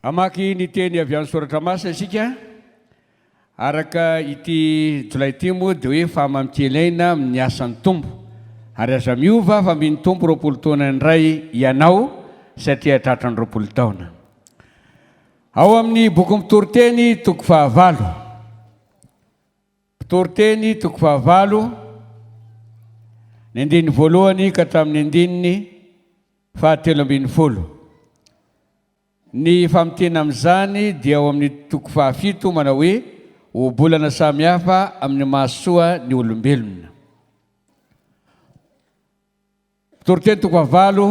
Hamaky ny teny avy amin'ny Soratra Masina isika. Araka ity jolay ity moa dia hoe fahamamikely aina amin'ny asan'ny Tompo. Ary aza miova fa mino Tompo 20 taona indray ianao satria tratran'ny 20 taona. Ao amin'ny bokin'ny Mpitoriteny toko fahavalo. Mpitoriteny toko fahavalo, ny andininy voalohany ka hatramin'ny andininy fahatelo ambin'ny folo. Ny famintinana amin'izany dia ao amin'ny toko fahafito manao hoe Ohabolana samihafa amin'ny mahasoa ny olombelona. Toriteny toko fahavalo,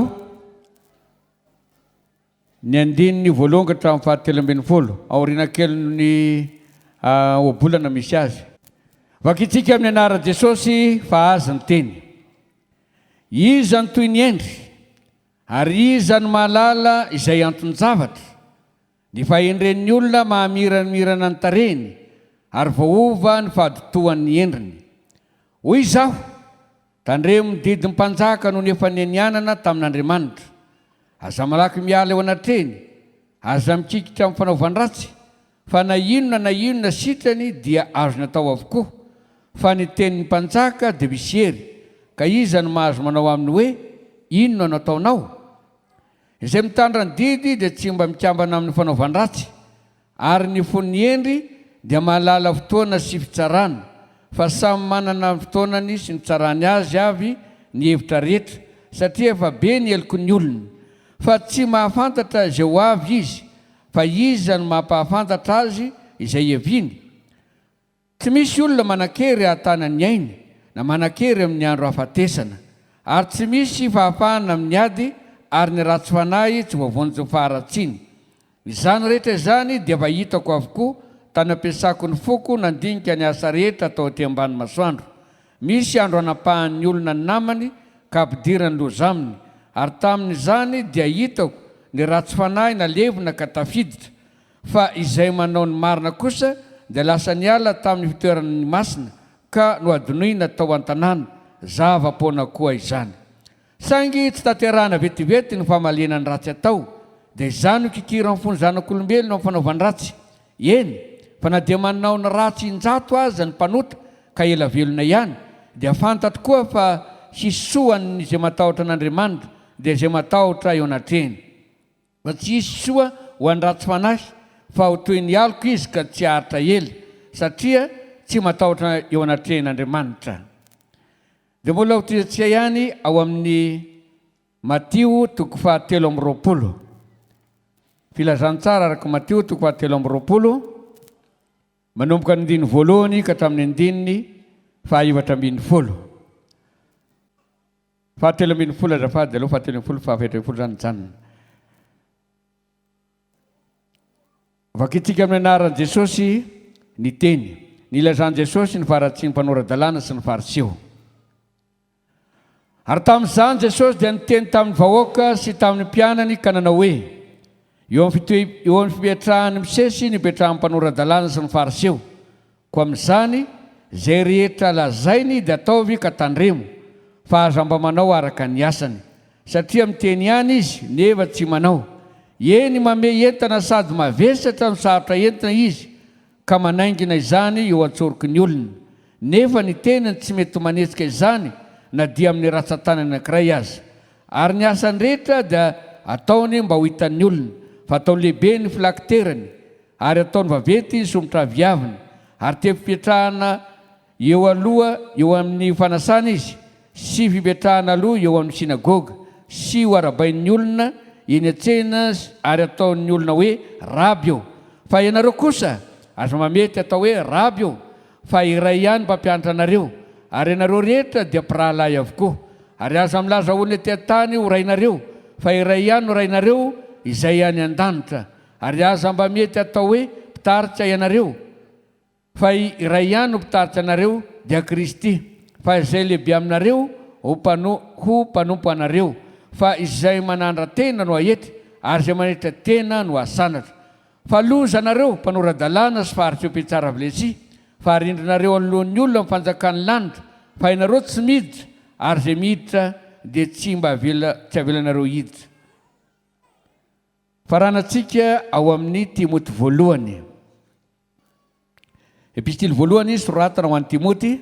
ny andininy voalohany ka hatramin'ny fahatelo ambin'ny folo, aoriana kelin'ny ohabolana misy azy. Vakintsika amin'ny anaran'i Jesosy fa Azy ny teny. Iza no toy ny hendry? Ary iza no mahalala izay anton-javatra? Ny fahendren'ny olona mahamiramirana ny tarehiny, ary voaova ny fahaditoan'ny endriny. Hoy izaho, Tandremo ny didin'ny mpanjaka nony efa nianianana tamin'Andriamanitra. Aza malaky miala eo anatrehiny, aza mikikitra amin'ny fanaovan-dratsy, Fa na inona na inona sitrany dia azony atao avokoa, fa ny tenin'ny mpanjaka dia misy hery, ka iza no mahazo manao aminy hoe, Inona no ataonao? Izay mitandra ny didy dia tsy mba mikambana amin'ny fanaovan-dratsy, ary ny fon'ny hendry dia mahalala fotoana sy fitsarana, fa samy manana ny fotoanany sy ny fitsarany azy avy ny hevitra rehetra, satria efa be ny heloky ny olona. Fa tsy mahafantatra izay ho avy izy, Fa iza no mampahafantatra azy izay hiaviany? Tsy misy olona manan-kery hahatana ny ainy, na manan-kery amin'ny andro hahafatesana. Ary tsy misy fahafahana amin'ny ady, ary ny ratsy fanahy tsy voavonjy ny faharatsiany. Izany rehetra izany dia efa hitako avokoa, tany ampiasako ny foko nandinika ny asa rehetra atao aty ambany masoandro. Misy andro anapahan'ny olona ny namany ka ampidirany loza aminy, ary tamin'izany dia hitako ny ratsy fanahy nalevina ka tafiditra, fa izay manao ny marina kosa dia lasa niala tamin'ny fitoeran'ny masina ka nohadinoina tao an-tanàna, zava-poana koa izany. Saingy tsy tanterahana vetivety ny famaliana ny ratsy atao, dia izany no kikiran'ny fon'ny zanak'olombelona amin'ny fanaovan-dratsy. Eny, fa na dia manao ny ratsy injato aza ny mpanota ka ela velona ihany, dia fantatro koa fa hisy soa an'izay matahotra an'Andriamanitra, dia izay matahotra eo anatrehiny. Fa tsy hisy soa ho an'ny ratsy fanahy, fa ho toy ny aloka izy ka tsy haharitra ela, satria tsy matahotra eo anatrehan'Andriamanitra. Dia mbola ho tohizintsika ihany ao amin'ny Matio toko fahatelo amby roapolo. Filazantsara araka Matio toko fahatelo amby roapolo, manomboka ny andininy voalohany ka hatramin'ny andininy fahaefatra ambin'ny folo. Fahatelo ambin'ny folo azafady aloha, fahatelo ambin'ny folo, fahaefatra ambin'ny folo izany mijanona. Vakintsika amin'ny anaran'i Jesosy ny teny. Nilazan'i Jesosy ny faharatsian'ny mpanora-dalàna sy ny Fariseo. Ary tamin'izany Jesosy dia niteny tamin'ny vahoaka sy tamin'ny mpianany ka nanao hoe, Eo amin'ny fitoe, eo amin'ny fipetrahan'i Mosesy no ipetrahan'ny mpanora-dalàna sy ny Fariseo. Koa amin'izany, izay rehetra lazainy dia ataovy ka tandremo, fa aza mba manao araka ny asany. Satria miteny ihany izy, nefa tsy manao. Eny, mamehy entana sady mavesatra no sarotra entina izy, ka manaingina izany eo an-tsoroky ny olona. Nefa ny tenany tsy mety manetsika izany na dia amin'ny ratsan-tanany anankiray aza. Ary ny asany rehetra dia ataony mba ho hitan'ny olona, fa ataony lehibe ny filakiterany, Ary ataony vaventy ny somotra aviaviny, ary tefy-pipetrahana eo aloha eo amin'ny fanasana izy, sy fipetrahana aloha eo amin'ny synagoga, sy ho arabain'ny olona eny an-tsena ary ataon'ny olona hoe, Raby ô! Fa ianareo kosa, aza mamety atao hoe, Raby ô! Fa iray ihany mpampianatra anareo, ary ianareo rehetra dia mpirahalahy avokoa. Ary aza milaza olona ety an-tany ho rainareo, fa iray ihany no Rainareo, izay any an-danitra. Ary aza mba mety atao hoe mpitarika ianareo, fa iray ihany no mpitarika anareo, dia Kristy. Fa izay lehibe aminareo ho mpano ho mpanompo anareo. Fa izay manandra-tena no haetry, ary izay manetra tena no hasandratra. Fa loza anareo, mpanora-dalàna sy fariseo mpitsara vlesia, fa arindrinareo anoloan'ny olona ny fanjakan'ny lanitra, fa ianareo tsy miditra, ary izay miditra dia tsy mba avela tsy avelanareo hiditra. Faranantsika ao amin'ny Timoty voalohany. Epistily voalohany soratana ho an'i Timoty,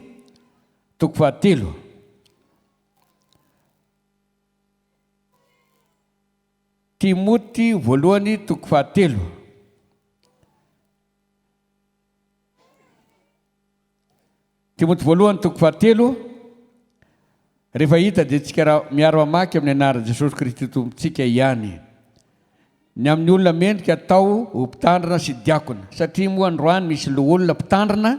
toko fahatelo. Timoty voalohany toko fahatelo. Timoty voalohany toko fahatelo, Rehefa hita dia tsika raha miaro hamaky amin'ny anaran'i Jesosy Kristy Tompontsika ihany. Ny amin'ny olona mendrika atao ho mpitandrina sy diakona. Satria moa androany misy loholona mpitandrina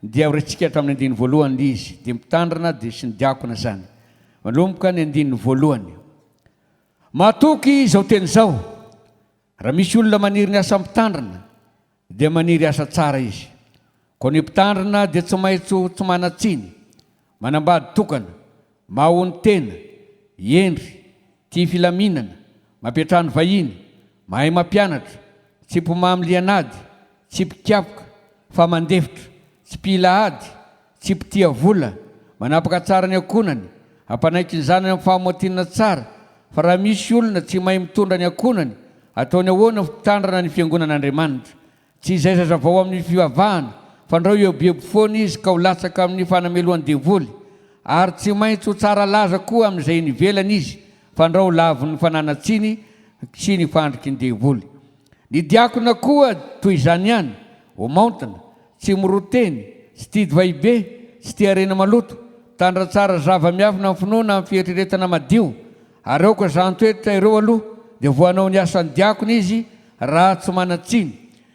dia horaisitsika hatramin'ny andininy voalohany ilay izy, dia mpitandrina dia sy ny diakona izany. Manomboka ny andininy voalohany. Matoky izao teny izao, raha misy olona maniry ny asa mpitandrina dia maniry asa tsara izy. Koa ny mpitandrina dia tsy maintsy ho tsy manan-tsiny, manambady tokana, mahonon-tena, hendry, tia filaminana, mampiantrano vahiny, mahay mampianatra, tsy mpimamy lian'ady, tsy mpikapoka, fa mandefitra, tsy mpila ady, tsy mpitia vola, manapaka tsara ny ankohonany, hampanaiky ny zanany amin'ny fahamoatinana tsara, fa raha misy olona tsy mahay mitondra ny ankohonany, ataony ahoana ho mpitandrina ny fiangonan'Andriamanitra? Tsy izay zazavao amin'ny fivavahana, fandrao hieboebo foana izy ka ho latsaka amin'ny fanamelohan'ny devoly, ary tsy maintsy ho tsara laza koa amin'izay eny ivelany izy, fandrao ho lavin'ny fananan-tsiny sy ny fandriky ny devoly. Ny diakona koa toy izany ihany, ho maontina, tsy miroa teny, tsy tia divay be, tsy tia harena maloto, mitandrina tsara zava-miafina amin'ny finoana amin'ny fieritreretana madio, ary aoka izany toetra ireo aloha dia vao hanao ny asan'ny diakona izy raha tsy manan-tsiny.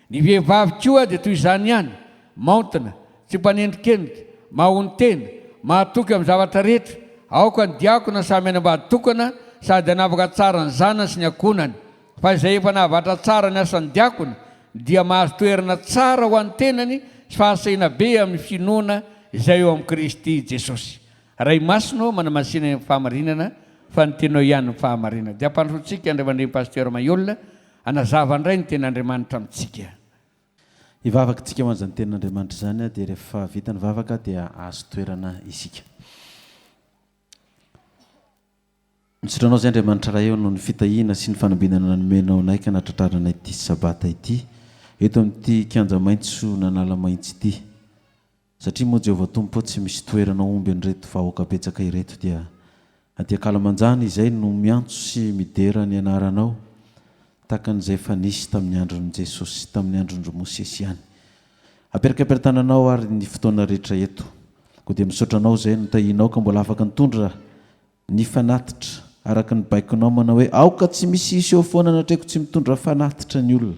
Ny vehivavy koa dia toy izany ihany, maontina, tsy mpanendrikendrika, mahonon-tena, mahatoky amin'ny zavatra rehetra, aoka ny diakona samy hanambady tokana sady hanavaka tsara ny zanany sy ny ankohonany. Fa izay efa nahavatra tsara ny asan'ny diakona dia mahazo toerana tsara ho an'ny tenany sy fahasahiana be amin'ny finoana izay eo amin'i Kristy Jesosy. Ray Masina ô, manamasina ny fahamarinana fa ny Teninao ihany no fahamarinana. Dia ampandrosoantsika Andriamandreny Pasteur Mailhol hanazava indray ny Tenin'Andriamanitra amintsika. Hivavaka tsika ho an'izany Tenin'Andriamanitra izany dia rehefa vita ny vavaka dia hahazo toerana isika. Misaotra Anao izay Andriamanitra Ray ô noho ny fitahiana sy ny fanambinana nomenao anay ka nahatratraranay ity Sabata ity eto amin'ity kianja maitso n'Analamahintsy ity. Satria moa Jehovah Tompo ô tsy misy toerana omby an'ireto vahoaka betsaka ireto dia aty ankalamanjana izay no miantso sy midera ny anaranao tahaka an'izay efa nisy tamin'ny andron'i Jesosy sy tamin'ny andron-dry Mosesy ihany. Aperakaperatananao ary ny fotoana rehetra eto. Koa dia misaotra Anao izay notahianao ka mbola afaka nitondra ny fanatitra, araka ny baikonao manao hoe, Aoka tsy misy hiseho foana anatreko tsy mitondra fanatitra ny olona.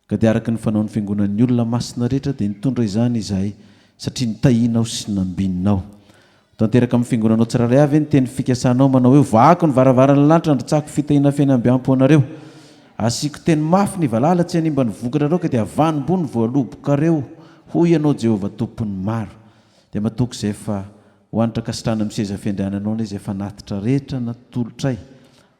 Ka dia araka ny fanaon'ny fiangonan'ny olona masina rehetra dia nitondra izany izahay, satria notahianao sy nambininao. Ho tanteraka amin'ny fiangonanao tsirairay avy ny teny fikasanao manao hoe, Voahako ny varavaran'ny lanitra handrotsahako fitahiana feno amby ampy ho anareo. Asiako teny mafy ny valala tsy hanimba ny vokatrareo ka dia havanimbo ny voalobokareo, hoy Ianao Jehovah Tompon'ny maro. Dia matoky izay fa Ho hanitra ankasitrahana amin'ny seza fiandriananao anie izay fanatitra rehetra natolotray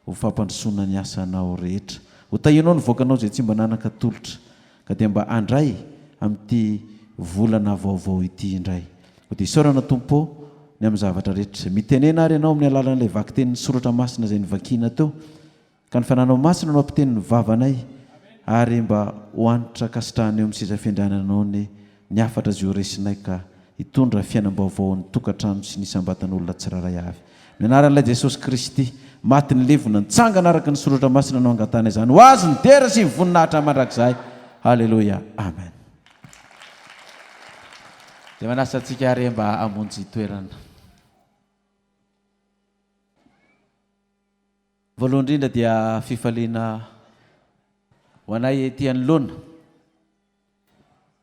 ho fampandrosoana ny asanao rehetra. Ho tahianao ny vahoakanao izay tsy mba nanan-katolotra ka dia mba handray amin'ity volana vaovao ity indray. Koa dia isaorana Tompo ô ny amin'ny zavatra rehetra. Mitenena ary Ianao amin'ny alalan'ilay vakitenin'ny soratra masina izay novakiana teo. Ka ny Fananao Masina no hampiteny ny vavanay, ary mba ho hanitra ankasitrahana eo amin'ny seza fiandriananao anie ny hafatra izay ho resinay ka hitondra fiainam-baovao ao ny tokantrano sy ny isam-batan'olona tsirairay avy. Amin'ny anaran'ilay Jesosy Kristy, maty nilevina, nitsangana araka ny Soratra Masina no angatahana izany. Ho Azy ny dera sy ny voninahitra mandrakizay. Haleloia. Amen. Dia manasa antsika ary mba hamonjy toerana. Voalohany indrindra dia fifaliana ho anay ety anoloana,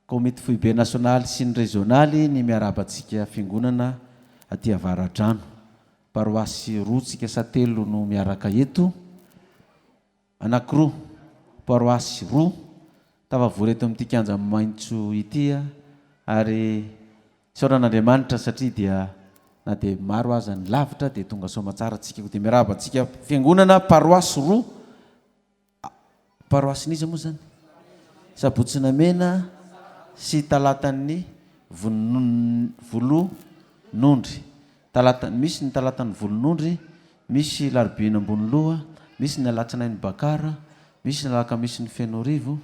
Komity Foibe Nasionaly sy ny Rezionaly ny miarahaba antsika Fiangonana aty Avaradrano. Paroasy roa tsika sa telo no miaraka eto. Anankiroa, paroasy roa, tafavory eto amin'ity kianja maitso ity ary isaorana Andriamanitra satria dia na dia maro aza ny lavitra dia tonga soamatsara tsika koa dia miarahaba antsika fiangonana paroasy roa, paroasin'iza moa izany? Sabotsy Namena sy Talatan'ny Volonondry. Talata, misy ny talatan'ny volonondry, misy larobiana ambony loha, misy ny alatsinainy bakara, Misy ny alakamisin'ny Fenoarivo,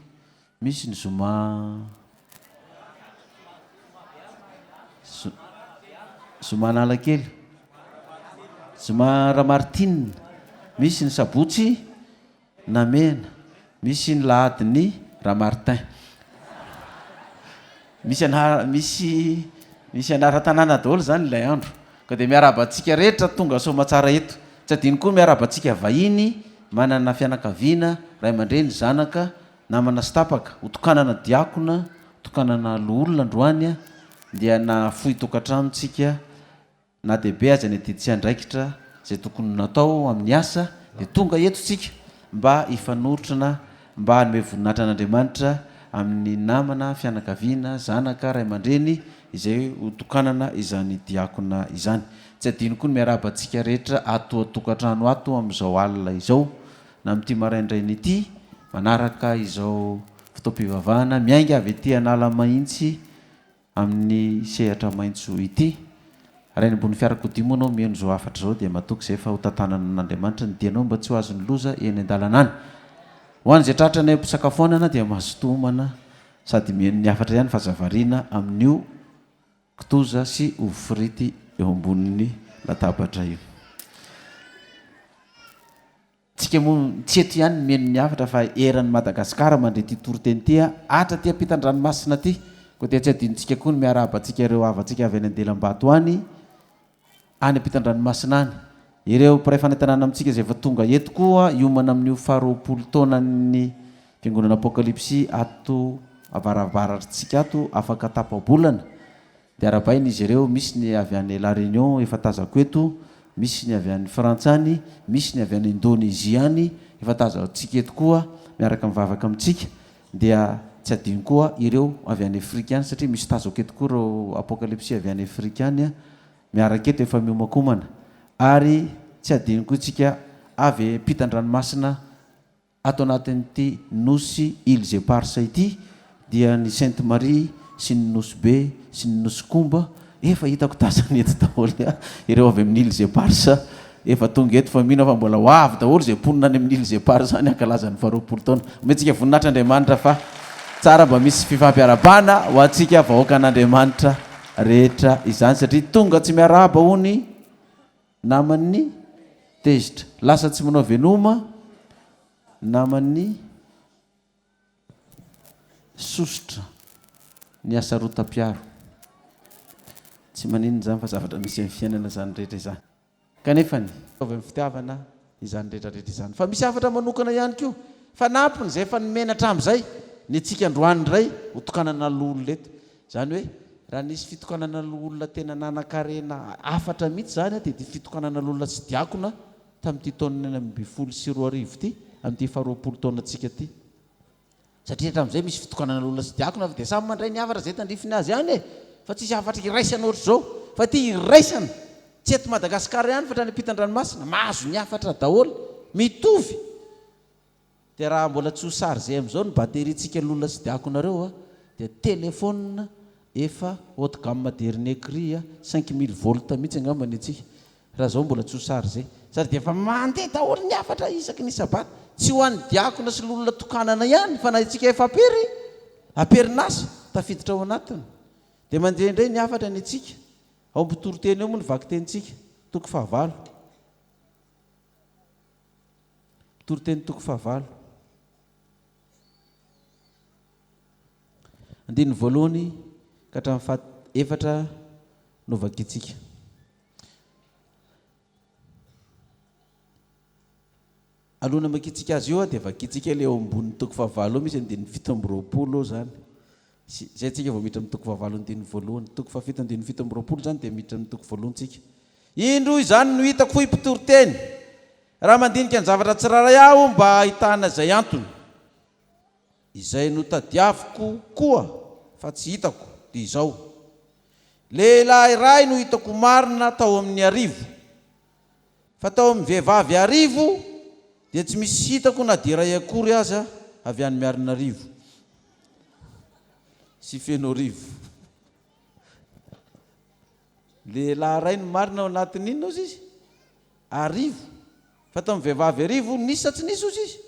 misy ny zoma zoma Analakely, zoma Ramartine, misy ny sabotsy Namehana, misy ny lahadin'ny Ramartin. Misy anara misy misy anaran-tanàna daholo izany ilay andro. Ka dia miarahaba antsika rehetra tonga soamatsara eto. Tsy adino koa miarahaba antsika vahiny manana fianakaviana, ray aman-dreny, zanaka, namana sy tapaka. Ho tokanana diakona, ho tokanana loholona androany dia nahafoy tokantrano tsika Na dia be aza ny adidy sy andraikitra izay tokony ho natao amin'ny asa dia tonga eto tsika mba hifanorotrana mba hanome voninahitra an'Andriamanitra amin'ny namana, fianakaviana, zanaka, ray aman-dreny izay ho tokanana izany diakona izany. Tsy adino koa ny miarahaba antsika rehetra ato an-tokantrano ato amin'izao alina izao na amin'ity maraindraina ity manaraka izao fotoam-pivavahana miainga avy ety Analamahitsy Amin'ny sehatra maitso ity. Raha eny ambony fiarakodia moa anao mihaino izao hafatra izao dia matoky izay fa ho tantanan'Andriamanitra ny dianao mba tsy ho azon'ny loza eny an-dalana any. Ho an'izay tratra any am-pisakafoanana dia mazotoa homana sady mihaino ny hafatra ihany fa aza variana amin'io kitoza sy ovy frity eo ambonin'ny latabatra io. Tsika moa tsy eto ihany ny mihaino ny hafatra fa eran'i Madagascar mandre ity toriteny ity hatra aty ampitan-dranomasina aty. Koa dia tsy adinontsika koa ny miarahaba antsika ireo havantsika avy any Andelambato any, any ampitan-dranomasina any. Ireo mpiray fanentanana amintsika izay efa tonga eto koa hiomana amin'io faharoapolo taonan'ny Fiangonana Apokalypsy ato avaravaratritsika ato afaka tapa-bolana. Dia arahabaina izy ireo, misy ny avy any La Réunion efa tazako eto, misy ny avy any Frantsa any, misy ny avy any Indonésie any efa tazantsika eto koa miaraka mivavaka amintsika, dia tsy adino koa ireo avy any Afrika any satria misy tazako eto koa ireo Apokalypsy avy any Afrika any miaraka eto efa miomakomana, ary tsy adino koa isika avy ampitan-dranomasina Ato anatin'ity nosy Îles Éparses ity dia ny Sainte Marie sy ny Nosy Be sy ny Nosy Komba efa hitako tazana eto daholo ireo avy amin'ny Îles Éparses efa tonga eto fa mino aho fa mbola ho avy daholo izay mponina any amin'ny Îles Éparses any hankalaza ny faharoapolo taona. Omentsika voninahitra Andriamanitra fa tsara mba misy fifampiarahabana ho antsika vahoakan'Andriamanitra rehetra izany satria tonga tsy miarahaba hono Naman'ny tezitra. Lasa tsy manao veloma naman'ny sosotra ny hasarotam-piaro. Tsy maninona izany fa zavatra misy amin'ny fiainana izany rehetra izany. Kanefa ny. Avy amin'ny fitiavana izany rehetra rehetra izany. Fa misy hafatra manokana ihany koa, fanampiny izay efa nomena hatramin'izay, ny antsika androany indray ho tokanana loholona eto. Izany hoe raha nisy fitokanana loholona tena nanan-karena hafatra mihitsy izany dia ity fitokanana loholona sy diakona tamin'ity taona 2016 ity, amin'ity faharoapolo taonantsika ity. Satria hatramin'izay misy fitokanana loholona sy diakona fa dia samy mandray ny hafatra izay tandrifiny azy ihany e! Fa tsisy hafatra iraisana ohatr'izao. Fa ity iraisana, tsy eto Madagasikara ihany fa hatrany ampitan-dranomasina, mahazo ny hafatra daholo, mitovy. Dia raha mbola tsy ho charger amin'izao ny batterie-tsika lola sy diakonareo a, dia téléphone efa haute gamme dernier cri a, 5000 volts mihitsy angamba ny antsika, raha izao mbola tsy ho charger. Sady dia efa mandeha daholo ny hafatra isaky ny sabata, tsy ho an'ny diakona sy lolona tokanana ihany fa na isika efa apery, aperin'asa, tafiditra ao anatiny. Dia mandeha indray ny hafatra ny antsika, ao mpitoriteny ao moa ny vakitenintsika, toko fahavalo. Toriteny toko fahavalo. Andininy voalohany ka hatramin'ny faha efatra no vakintsika. Alohan'ny hamakiantsika azy io dia vakintsika ilay eo ambonin'ny toko fahavalo eo misy andininy 27 eo izany. Sy izay tsika vao miditra amin'ny toko fahavalo andininy voalohany. Toko fahafito andininy 27 izany dia miditra amin'ny toko voalohany tsika. Indro izany no hitako hoy mpitoriteny, raha mandinika ny zavatra tsirairay aho mba hahitana izay antony. Izay notadiaviko koa fa tsy hitako dia izao, Lehilahy iray no hitako marina tao amin'ny arivo, fa tao amin'ny vehivavy arivo dia tsy misy hitako na dia iray akory aza avy any Miarinarivo sy Fenoarivo. Lehilahy iray no marina ao anatin'ny inona ozy izy? Arivo. Fa tamin'ny vehivavy arivo nisy sa tsy nisy ozy izy?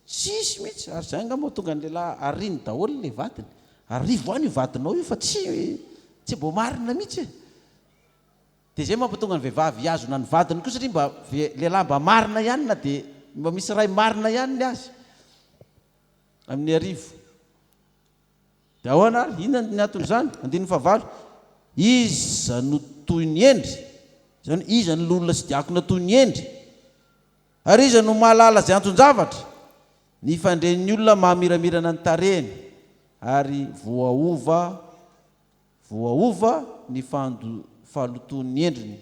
Tsisy mihitsy, ary izay angamba mahatonga ny lehilahy ariany daholo ilay vadiny. Arivo any io vadinao io fa tsy tsy mbo marina mihitsy e. Dia izay mampatonga ny vehivavy hihazona ny vadiny koa satria mba lehilahy mba marina ihany na dia mba misy iray marina ihany ny azy amin'ny arivo. Dia ahoana ary? Inona ny anton'izany? Andininy fahavalo, Iza no toy ny hendry? Izany hoe iza no loholona sy diakona toy ny hendry? Ary iza no mahalala izay anton-javatra? Ny fandren'ny olona mahamiramirana ny tarehiny, ary voaova voaova ny fahalotoan'ny endriny.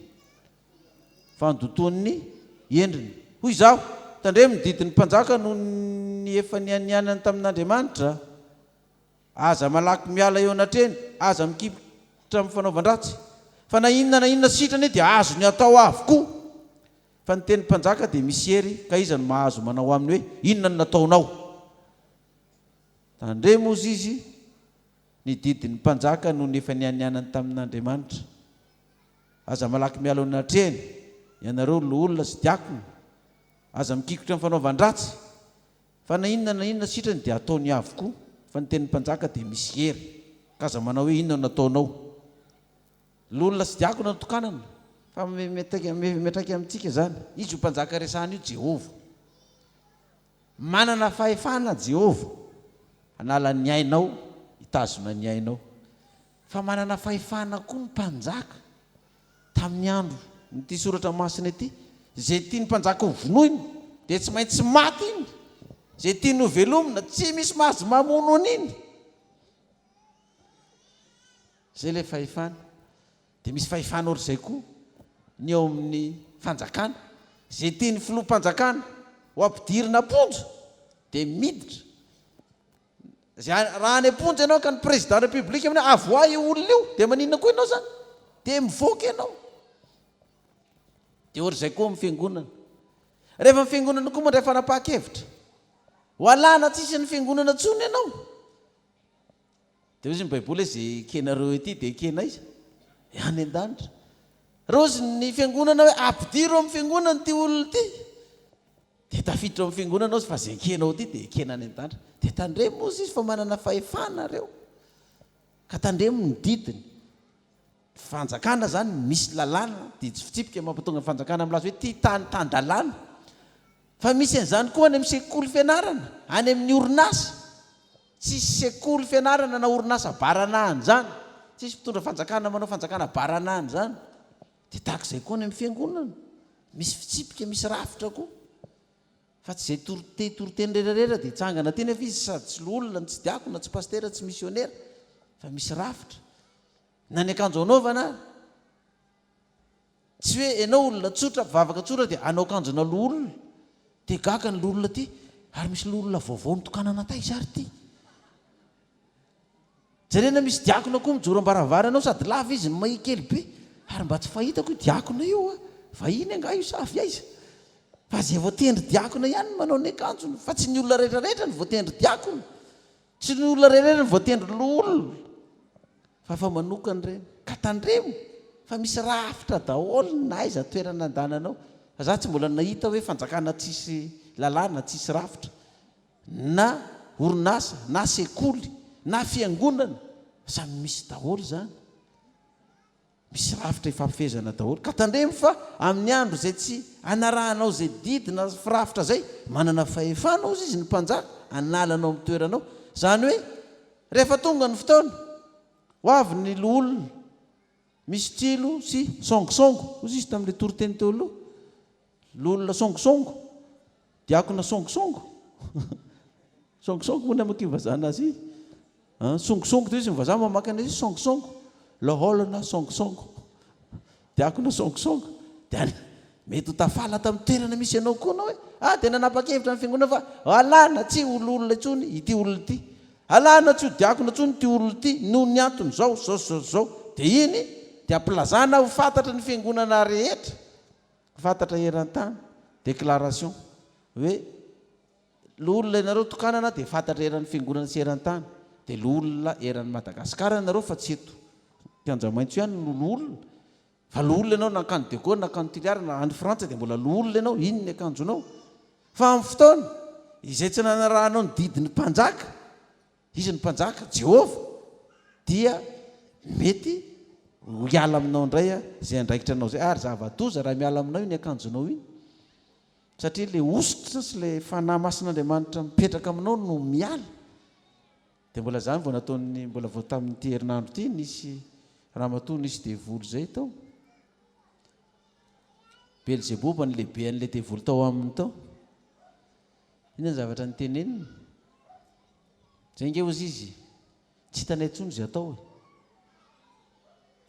Fandotoan'ny endriny. Hoy izaho, Tandremo ny didin'ny mpanjaka noho ny efa nianianany tamin'Andriamanitra. Aza malaky miala eo anatrehany, aza mikipitra amin'ny fanaovan-dratsy. Fa na inona na inona sitrany dia azony atao avokoa. Fa ny tenin'ny mpanjaka dia misy hery, ka iza no mahazo manao aminy hoe, Inona no nataonao? Tandremo, hozy izy, ny didin'ny mpanjaka noho ny efa nianianany tamin'Andriamanitra. Aza malaky miala eo anatrehany, ianareo loholona sy diakona. Aza mikikotra amin'ny fanaovan-dratsy. Fa na inona na inona sitrany dia ataony avokoa, fa ny tenin'ny mpanjaka dia misy hery. Ka aza manao hoe, Inona no nataonao? Loholona sy diakona no tokanana, fa miantraika amintsika izany. Izy io mpanjaka resahana io, Jehovah. Manana fahefana Jehovah hanala ny ainao, hitazona ny ainao. Fa manana fahefana koa ny mpanjaka. Tamin'ny andro ity soratra masina ity, izay tian'ny mpanjaka ho vonoina dia tsy maintsy maty iny, izay tiany ho velomina tsy misy mahazo mamono an'iny. Izay ilay fahefana. Dia misy fahefana ohatr'izay koa ny eo amin'ny fanjakana. Izay tian'ny filoham-panjakana ho ampidirina am-ponja dia miditra. Izay raha any am-ponja ianao ka ny président république aminao avoahy io olona io dia maninona koa ianao izany? Dia mivoaka ianao. Dia ohatr'izay koa amin'ny fiangonana. Rehefa ny fiangonana koa mandray fanapahan-kevitra, ho alana tsisy ny fiangonana intsony ianao. Dia hozy ny baiboly hoe izay ekenareo ety dia ekena aiza? Any an-danitra. Raha hozy ny fiangonana hoe ampidiro amin'ny fiangonana ity olona ity, dia tafiditra ao amin'ny fiangonana hozy fa izay ekenao ety dia ekena any an-danitra. Dia tandremo hozy izy fa manana fahefana nareo. Ka tandremo ny didiny. Fanjakana izany misy lalàna, didy sy fitsipika mampatonga ny fanjakana milaza hoe ity tany tan-dalàna. Fa misy an'izany koa any amin'ny sekoly fianarana, any amin'ny orinasa. Tsisy sekoly fianarana na orinasa baranahana an'izany. Tsisy mpitondra fanjakana manao fanjakana baranahana izany. Dia tahaka izay koa any amin'ny fiangonana. Misy fitsipika, misy rafitra koa. Fa tsy izay torite toriteny rerarera dia hitsangana aty nefa izy sady tsy loholona no tsy diakona, tsy pasitera, tsy misionera. Fa misy rafitra. Na ny akanjo anaovana ary. Tsy hoe ianao olona tsotra, mpivavaka tsotra dia hanao akanjona loholona. Dia gaga ny loholona aty, ary misy loholona vaovao notokanana taiza ary ity? Jerena misy diakona koa mijoro am-baravarana ao sady lava izy no mahia kely be. Ary mba tsy fahitako io diakona io a! Vahiny angaha io sa avy aiza? Fa izay voatendry diakona ihany no manao ny akanjony fa tsy ny olona rehetrarehetra no voatendry diakona. Tsy ny olona rehetra no voatendry loholona fa efa manokana ireny. Ka tandremo fa misy rafitra daholo na aiza toerana andananao. Fa za tsy mbola nahita hoe fanjakana tsisy lalàna, tsisy rafitra. Na orinasa, na sekoly, na fiangonana, samy misy daholo izany. Misy rafitra ifampifehezana daholo. Ka tandremo fa amin'ny andro izay tsy anarahanao izay didy na firafitra izay, manana fahefana hozy izy ny mpanjaka hanala anao amin'ny toeranao. Izany hoe rehefa tonga ny fotoana, ho avy ny loholona, misy tsilo sy songosongo, hozy izy tamin'ilay toriteny teo aloha, loholona songosongo, diakona songosongo, songosongo moa ny amakian'ny vazaha anazy. An, songosongo toy izy ny vazaha mamaky an'izy songosongo, laolana songosongo, diakona songosongo, dia any mety ho tafala tamin'ny toerana misy anao koa anao hoe, ah dia nanapa-kevitra ny fiangonana fa alana tsy ho loholona intsony ity olona ity, alana tsy ho diakona intsony ity olona ity noho ny antony izao, izao, izao, izao, dia iny dia ampilazana ho fantatry ny fiangonana rehetra, fantatra eran-tany, déclaration hoe. Loholona ianareo tokanana dia fantatra eran'ny fiangonana sy eran-tany dia loholona eran'i Madagasikara ianareo fa tsy eto kianja maitso ihany no loholona fa loholona ianao nankany Diego nankany Toliara na any Frantsa dia mbola loholona ianao iny ny akanjonao fa amin'ny fotoana. Izay tsy nanarahanao ny didin'ny mpanjaka, izy ny mpanjaka, Jehovah, dia mety ho hiala aminao indray izay andraikitra anao izay. Ary zava-doza raha miala aminao iny akanjonao iny. Satria ilay hosotra sy ilay Fanahy Masin'Andriamanitra mipetraka aminao no miala. Dia mbola izany vao nataon'ny, mbola vao tamin'ity herinandro ity nisy ramatoa nisy devoly izay tao. Belzeboba ny lehibean'ilay devoly tao aminy tao. Inona ny zavatra niteneniny? Izay ange hozy izy, tsy hitanay intsony izay atao e.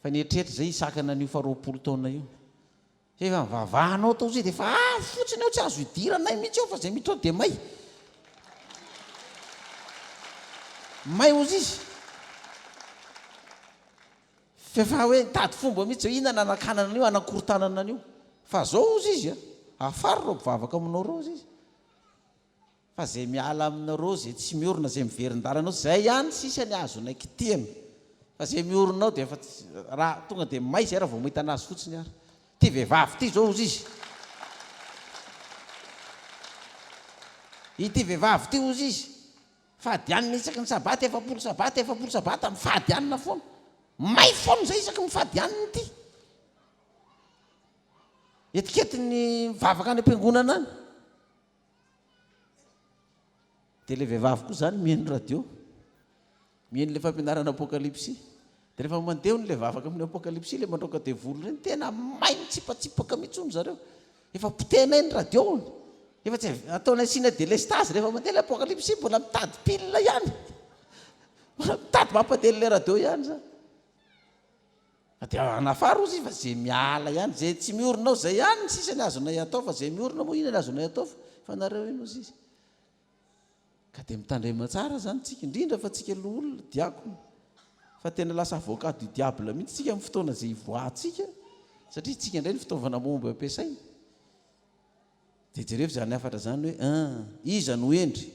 Fa nieritreritra izay hisakana an'io faha 20 taona io. Efa nivavahanao tao zay dia efa avy fotsiny ao tsy azo idiranay mihitsy ao fa zay miditra ao dia may. May hozy izy. F'efa hoe nitady fomba mihitsy zay inona nanakanana an'io hanakorontanana an'io. Fa zao hozy izy a, afaro ireo mpivavaka aminao ireo hozy izy. Fa zay miala aminareo, zay tsy miorina, zay miverin-dalana ao, zay ihany sisa ny azonay kitihana. Fa zay miorina ao dia efa tsy, raha tonga dia may zay raha vao mahita anazy fotsiny ary. Ity vehivavy ity zao hozy izy. Ity vehivavy ity hozy izy. Fady hanina isaky ny sabata, 40 sabata, 40 sabata, mifady hanina foana. May foana zay isaky ny mifady hanina ity. Etiketiny mivavaka any am-piangonana any. Dia ilay vehivavy koa izany mihaino radio, mihaino ilay fampianarana apokalypsy. Dia rehefa mandeha hono ilay vavaka amin'ny apokalypsy, ilay mandroaka devoly ireny, tena may mitsipatsipaka mihitsy hono zareo. Efa potehinay ny radio hono. Efa tsy ataonay asiana délestage rehefa mandeha ilay apokalypsy, mbola mitady pile ihany. Mbola mitady mampandeha ilay radio ihany izany. Fa dia hanafara ozy izy fa ze miala ihany, ze tsy miorina ao zay ihany ny sisa ny azonay atao fa ze miorina moa inona ny azonay atao fa nareo iny ozy izy. Ka dia mitandrema tsara zany tsika, indrindra fa tsika loholona, diakona, fa tena lasa avocat du diable mihitsy tsika amin'ny fotoana ze hivoahantsika satria tsika indray ny fitaovana mahomby ampiasaina. Dia jerevo izany hafatra izany hoe un, iza no hendry?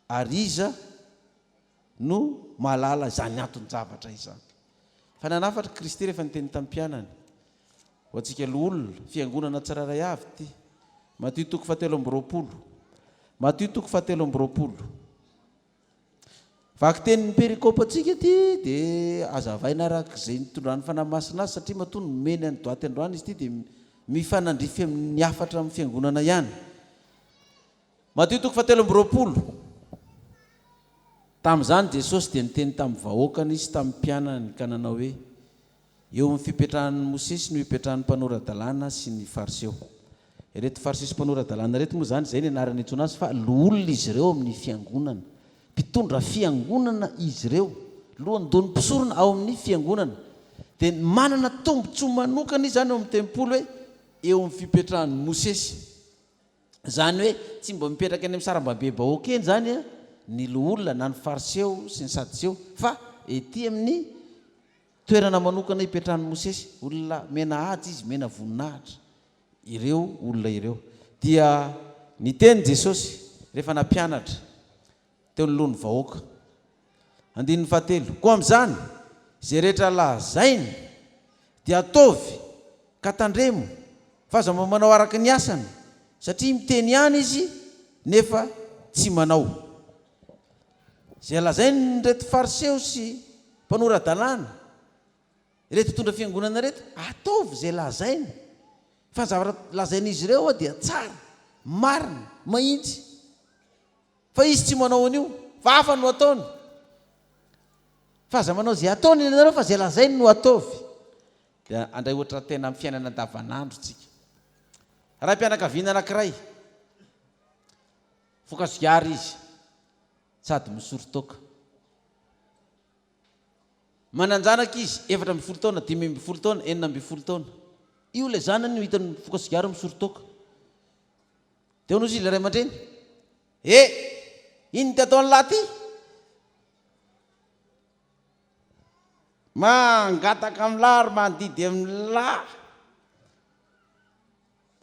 Ary iza no mahalala izany anton-javatra izany? Fa nanafatra Kristy rehefa niteny tamin'ny mpianany, Ho antsika loholona, fiangonana tsirairay avy ity. Matio toko fahatelo amby 20. Matio toko fahatelo amby 20. Vakitenin'ny perikopantsika ity dia hazavaina araka izay nitondran'ny Fanahy Masina azy satria matoa nomeny an'i Doite androany izy ity dia mifanandrify amin'ny hafatra amin'ny fiangonana ihany. Matio toko fahatelo amby 20. Tamin'izany Jesosy dia niteny tamin'ny vahoakany sy tamin'ny mpianany ka nanao hoe, Eo amin'ny fipetrahan'i Mosesy no ipetrahan'ny mpanora-dalàna sy ny Fariseo. Ireto Fariseo sy mpanora-dalàna ireto moa izany, izay ny anarana iantsoana azy, fa loholona izy ireo amin'ny fiangonana. Mpitondra fiangonana izy ireo, lohandohan'ny mpisorona ao amin'ny fiangonana. Dia manana tombontsoa manokana izy izany ao amin'ny tempoly hoe eo amin'ny fipetrahan'i Mosesy. Izany hoe tsy mba mipetraka eny amin'ny sarambabem-bahoaka eny izany ny loholona na ny Fariseo sy ny Sadoseo fa ety amin'ny toerana manokana ipetrahan'i Mosesy. Olona mena haja izy, mena voninahitra ireo olona ireo. Dia niteny Jesosy rehefa nampianatra teo anoloan'ny vahoaka. Andininy fahatelo, Koa amin'izany, izay rehetra lazainy dia ataovy ka tandremo, fa aza mba manao araka ny asany, satria miteny ihany izy nefa tsy manao. Izay lazain'ireto Fariseo sy mpanora-dalàna, ireto mpitondra fiangonana ireto, ataovy izay lazainy, fa ny zavatra lazain'izy ireo dia tsara, marina, mahitsy. Fa izy tsy manao an'io, fa hafa no ataony. Fa aza manao izay ataony ianareo fa izay lazainy no ataovy. Dia handray ohatra tena amin'ny fiainana andavanandro tsika. Raim-pianakaviana anankiray, mifoka sigara izy, sady misoro toaka. Manan-janaka izy, 14 taona, 15 taona, 16 taona. Io ilay zanany no hitany mifoka sigara misoro toaka. Teo no izy ilay ray aman-dreny. E! Inona ity ataon'lah ty? Mangataka amin'lah ary mandidy amin'lah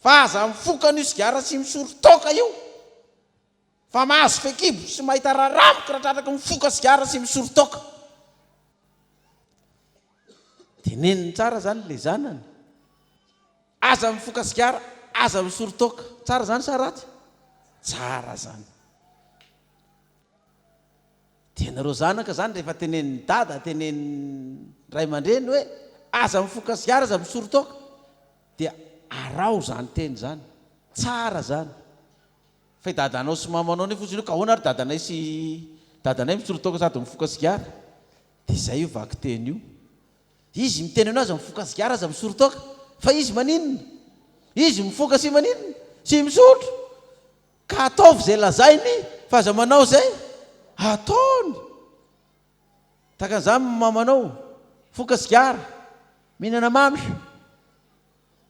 fa aza mifoka an'io sigara sy misoro toaka io fa mahazo fehikibo sy mahita raramoka raha tratraky mifoka sigara sy misoro toaka. Teneniny tsara zany le zanany. Aza mifoka sigara, aza misoro toaka. Tsara izany sa ratsy? Tsara zany. Dia ianareo zanaka zany rehefa tenenin'i dada, tenenin'ny ray aman-dreny hoe aza mifoka sigara, aza misoro toaka dia araho zany teny zany. Tsara zany. Fa i dadanao sy mamanao nefa ozy ireo ka ahoana ary dadanay sy dadanay misoro toaka sady mifoka sigara? Dia izay io vakiteny io. Izy miteny anao aza mifoka sigara aza misoro toaka fa izy maninona? Izy mifoka sy maninona? Sy misotro. Ka ataovy izay lazainy fa aza manao izay ataony. Tahaka an'izany ny mamanao, mifoka sigara, mihinana mamy.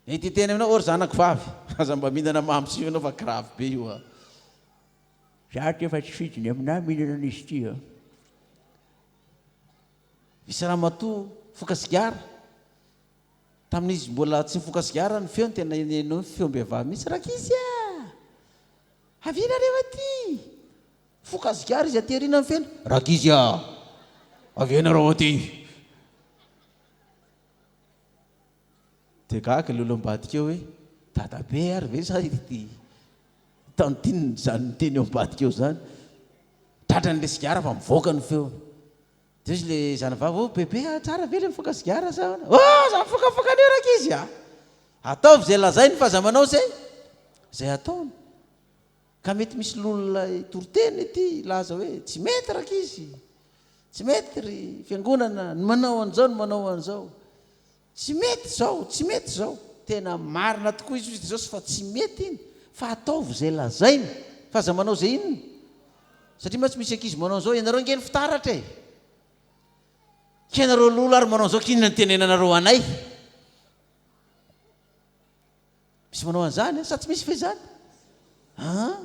Mety hiteny aminao, ô ry zanako vavy, aza mba mihinana mamy sy io ianao fa grave be io a. Za aty efa tsy fidiny aminah mihinana an'izy ity a. Misy ramatoa mifoka sigara, tamin'izy mbola tsy nifoka sigara ny feony tena henoy feom-behivavy mihitsy, Rankizy a! Avia nareo aty! Mifoka sigara izy aty aoriana ny feony, Rankizy a! Avia nareo aty! Dia gaga ilay olona ambadika eo hoe, dadabe ary ve sa ity tantine izany miteny eo ambadika eo izany? Tratran'ilay sigara fa mivoaka ny feony. Dia hoy ilay zanavavy, oh bebe a, tsara ve ilay mifoka sigara sa ahoana? Oh, aza mifokafoka an'io rankizy a! Ataovy izay lazainy fa aza manao izay izay ataony. Ka mety misy loholona hitoriteny ety hilaza hoe tsy mety rankizy, tsy mety ry fiangonana ny manao an'izao ny manao an'izao. Tsy mety izao, tsy mety izao. Tena marina tokoa izy hoy Jesosy fa tsy mety iny fa ataovy izay lazainy fa aza manao izay inona. Satria mantsy misy ankizy manao an'izao, ianareo ange ny fitaratra e! Ka ianareo lolo ary manao an'izao k'inona no tenenanareo anay? Misy manao an'izany sa tsy misy ve izany? Aa!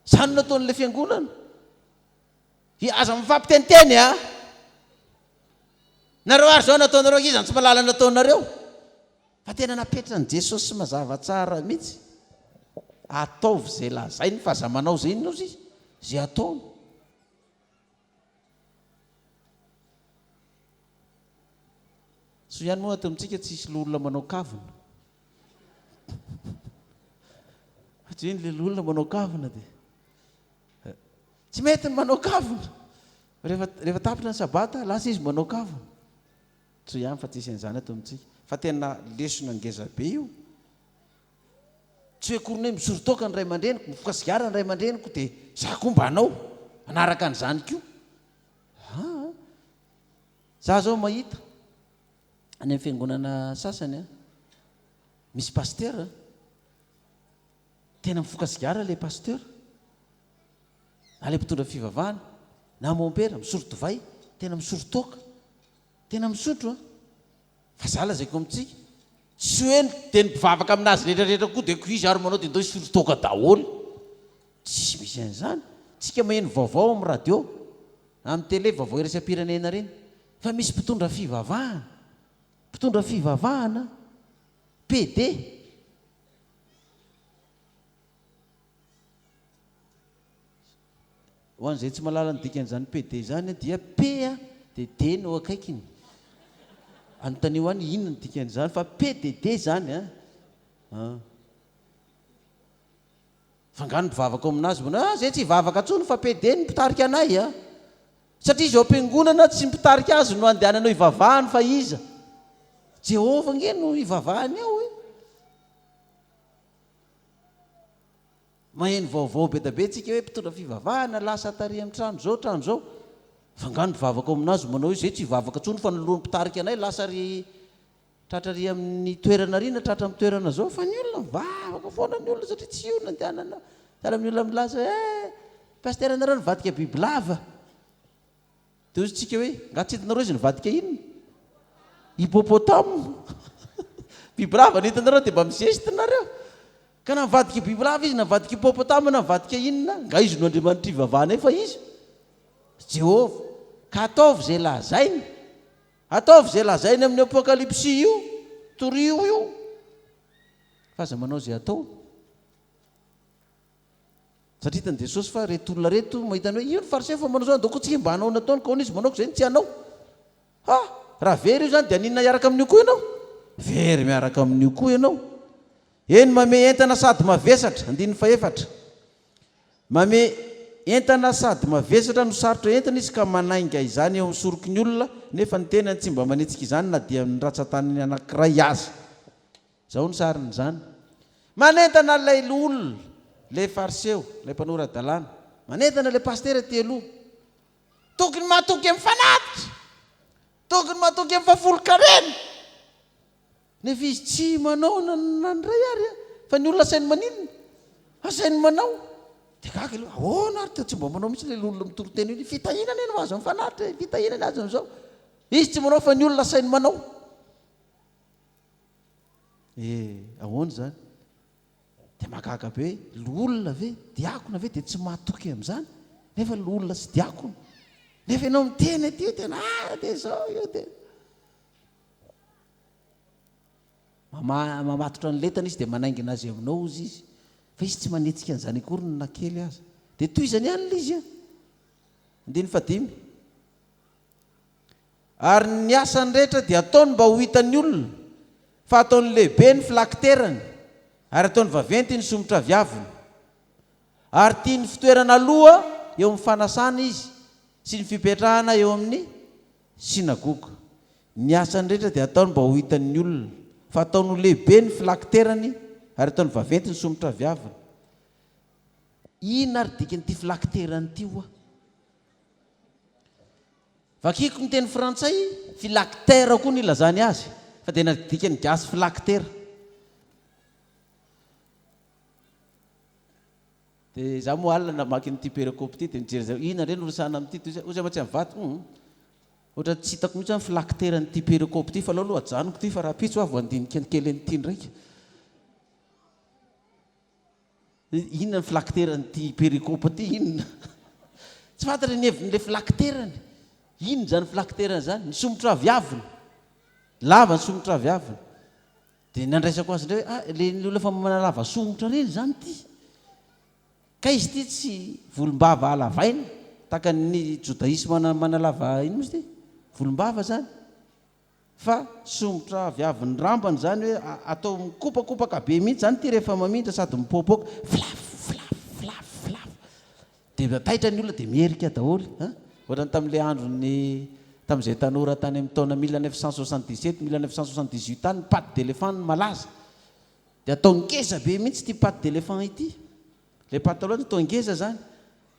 Izany no nataon'ilay fiangonana. Hi, aza mifampiteniteny a! Nareo ary izao nataonareo ankizy izany tsy mahalala ny nataonareo. Fa tena napetran'i Jesosy mazava tsara mihitsy. Ataovy izay lazainy fa aza manao izay inona ozy izy? Izay ataony. Soa ihany moa ato amintsika tsisy loholona manao kavina. Fa tsy hoe ny loholona manao kavina dia Tsy mety ny manao kavina. Rehefa rehefa tapitra ny sabata, lasa izy manao kavina. Soa ihany fa tsisy an'izany ato amintsika. Fa tena lesona ngeza be io. Tsy hoe akory ny hoe misoro toaka ny ray aman-dreniko, mifoka sigara ny ray aman-dreniko dia za koa mba hanao, hanaraka an'izany koa. Aa! Za zao mahita any amin'ny fiangonana sasany an, misy pasitera Tena mifoka sigara ilay pasteur, na ilay mpitondra fivavahana, na mompera, misoro divay, tena misoro toaka, tena misotro an! Fa za lazaiko amintsika, tsy hoe dia ny mpivavaka aminazy rehetra rehetra koa dia ko izy ary manao dia ndao hisoro toaka daholo. Tsisy misy an'izany. Tsika maheno vaovao amin'ny radio, amin'ny télé, vaovao iraisam-pirenena ireny, fa misy mpitondra fivavahana, mpitondra fivavahana, PD, Ho an'izay tsy mahalala ny dikan'izany PD izany dia P dia D no akaikiny. Anontanio any inona ny dikan'izany fa P dia D izany an. Ah. Fa angaha ny mpivavaka ao aminazy manao ah zay tsy hivavaka intsony fa PD no mpitarika anay a. Satria izy ao am-piangonana tsy ny mpitarika azy no andehananao hivavahany fa iza? Jehovah ange no hivavahany ao e. Maheno vaovao be da be tsika hoe mpitondra fivavahana lasa tary amin'ny trano zao trano zao. Fa nga ny mpivavaka ao aminazy manao hoe zay tsy hivavaka tsony fa ny lohan'ny mpitarika anay lasa ry tratra ry amin'ny toerana ry na tratra amin'ny toerana zao fa ny olona mivavaka foana ny olona satria tsy io no andehanana. Sahala amin'ny olona milaza hoe eh pasitera nareo nivadika bibilava. Dia hoy isika hoe, nga tsy hitanareo izy nivadika inona? Hippopotame. Bibilava no hitanareo dia mba mizesta nareo. Ka na nivadika bibilava izy, na nivadika hippopotame, na nivadika inona, nga izy no Andriamanitra ivavahanay fa iza? Jehovah. Ka ataovy izay lazainy. Ataovy izay lazainy amin'ny Apokalypsy io, torio io. Fa aza manao izay ataony. Satria hitan'i Jesosy fa reto olona reto mahita ny hoe io ny fariseo fa manao izao, andao koa tsika mba hanao ny nataony ka hono izy manao ko izay no tsy hanao. Ha! Raha very io izany dia haninona hiaraka amin'io koa ianao? Very miaraka amin'io koa ianao. Eny mamehy entana sady mavesatra, andininy fahefatra. Manome entana sady mavesatra no sarotra entina izy ka manainga izany eo amin'ny soroky ny olona, nefa ny tenany tsy mba manetsika izany na dia amin'ny ratsan-tanany anankiray aza. Izao ny sarin'izany. Manentana ilay loholona, ilay fariseo, ilay mpanora-dalàna. Manentana ilay pasitera aty aloha. Tokony matoky amin'ny fanatitra. Tokony matoky amin'ny fahafolon-karena. Nefa izy tsy manao na ny iray ary a! Fa ny olona asainy maninona? Asainy manao. Dia gaga ilay hoe, ahoana ary toa tsy mba manao mihitsy ilay olona mitory teny io? Fitahiana anie no azo amin'ny fanatitra e! Fitahiana ny azo amin'izao. Izy tsy manao fa ny olona asainy manao. Eh, ahoana izany? Dia mahagaga be hoe, loholona ve, diakona ve dia tsy mahatoky amin'izany? Nefa loholona sy diakona. Nefa ianao miteny aty hoe tena ah dia izao io dia. Mamatotra ny lentany izy dia manaingina azy aminao hozy izy. Fa izy tsy manetsika an'izany akory na kely aza. Dia tohizany ihany ilay izy an. Andininy fahadimy. Ary ny asany rehetra dia ataony mba ho hitan'ny olona, fa ataony lehibe ny filakiterany, ary ataony vaventy ny somotraviaviny. Ary tia ny fitoerana aloha eo amin'ny fanasana izy sy ny fipetrahana eo amin'ny synagoga. Ny asany rehetra dia ataony mba ho hitan'ny olona, fa ataony ho lehibe ny filakiterany ary ataony vaventy ny somotraviaviny. Inona ary dikan'ity filakiterany ity ho'a? Vakiko ny teny frantsay, phylactère koa no ilazany azy, fa dia nadikan'ny gasy phylactère. Dia izaho moa alina namaky an'ity perikope ity dia nijery izay, inona indray no resahana amin'ity? Toy izay, hoy izaho mantsy amin'ny vadiko, hum, ohatran'ny tsy hitako mihitsy ny phylactère an'ity perikope ity fa aleo aloha ajanoko ity fa rahampitso aho vao handinika kely an'ity ndraika. Inona ny filakiteran'ity perikopa ity? Inona? Tsy fantatra ny hevin'ilay filakiterany. Inona izany filakiterany izany? Ny somotraviaviny. Lava ny somotraviaviny. Dia nandraisako azy indray hoe, ah, ilay olona efa manalava somotra ireny izany ity. Ka izy ity tsy volombava halavaina, tahaka ny jodaisma manalava, inona moa izy ity? Volombava izany. Fa somotra avy avy ny rambany izany hoe atao mikopakopaka be mihitsy izany ity rehefa mamindra sady mipoapoaka flaf flaf flaf flaf dia taitra ny olona dia miherika daholo an! Ohatran'ny tamin'ilay andron'ny tamin'izay tanora tany amin'ny taona 1977, 1978 tany ny patte d'éléphant no malaza dia atao ngeza be mihitsy ity patte d'éléphant ity. Ilay pataloha atao ngeza izany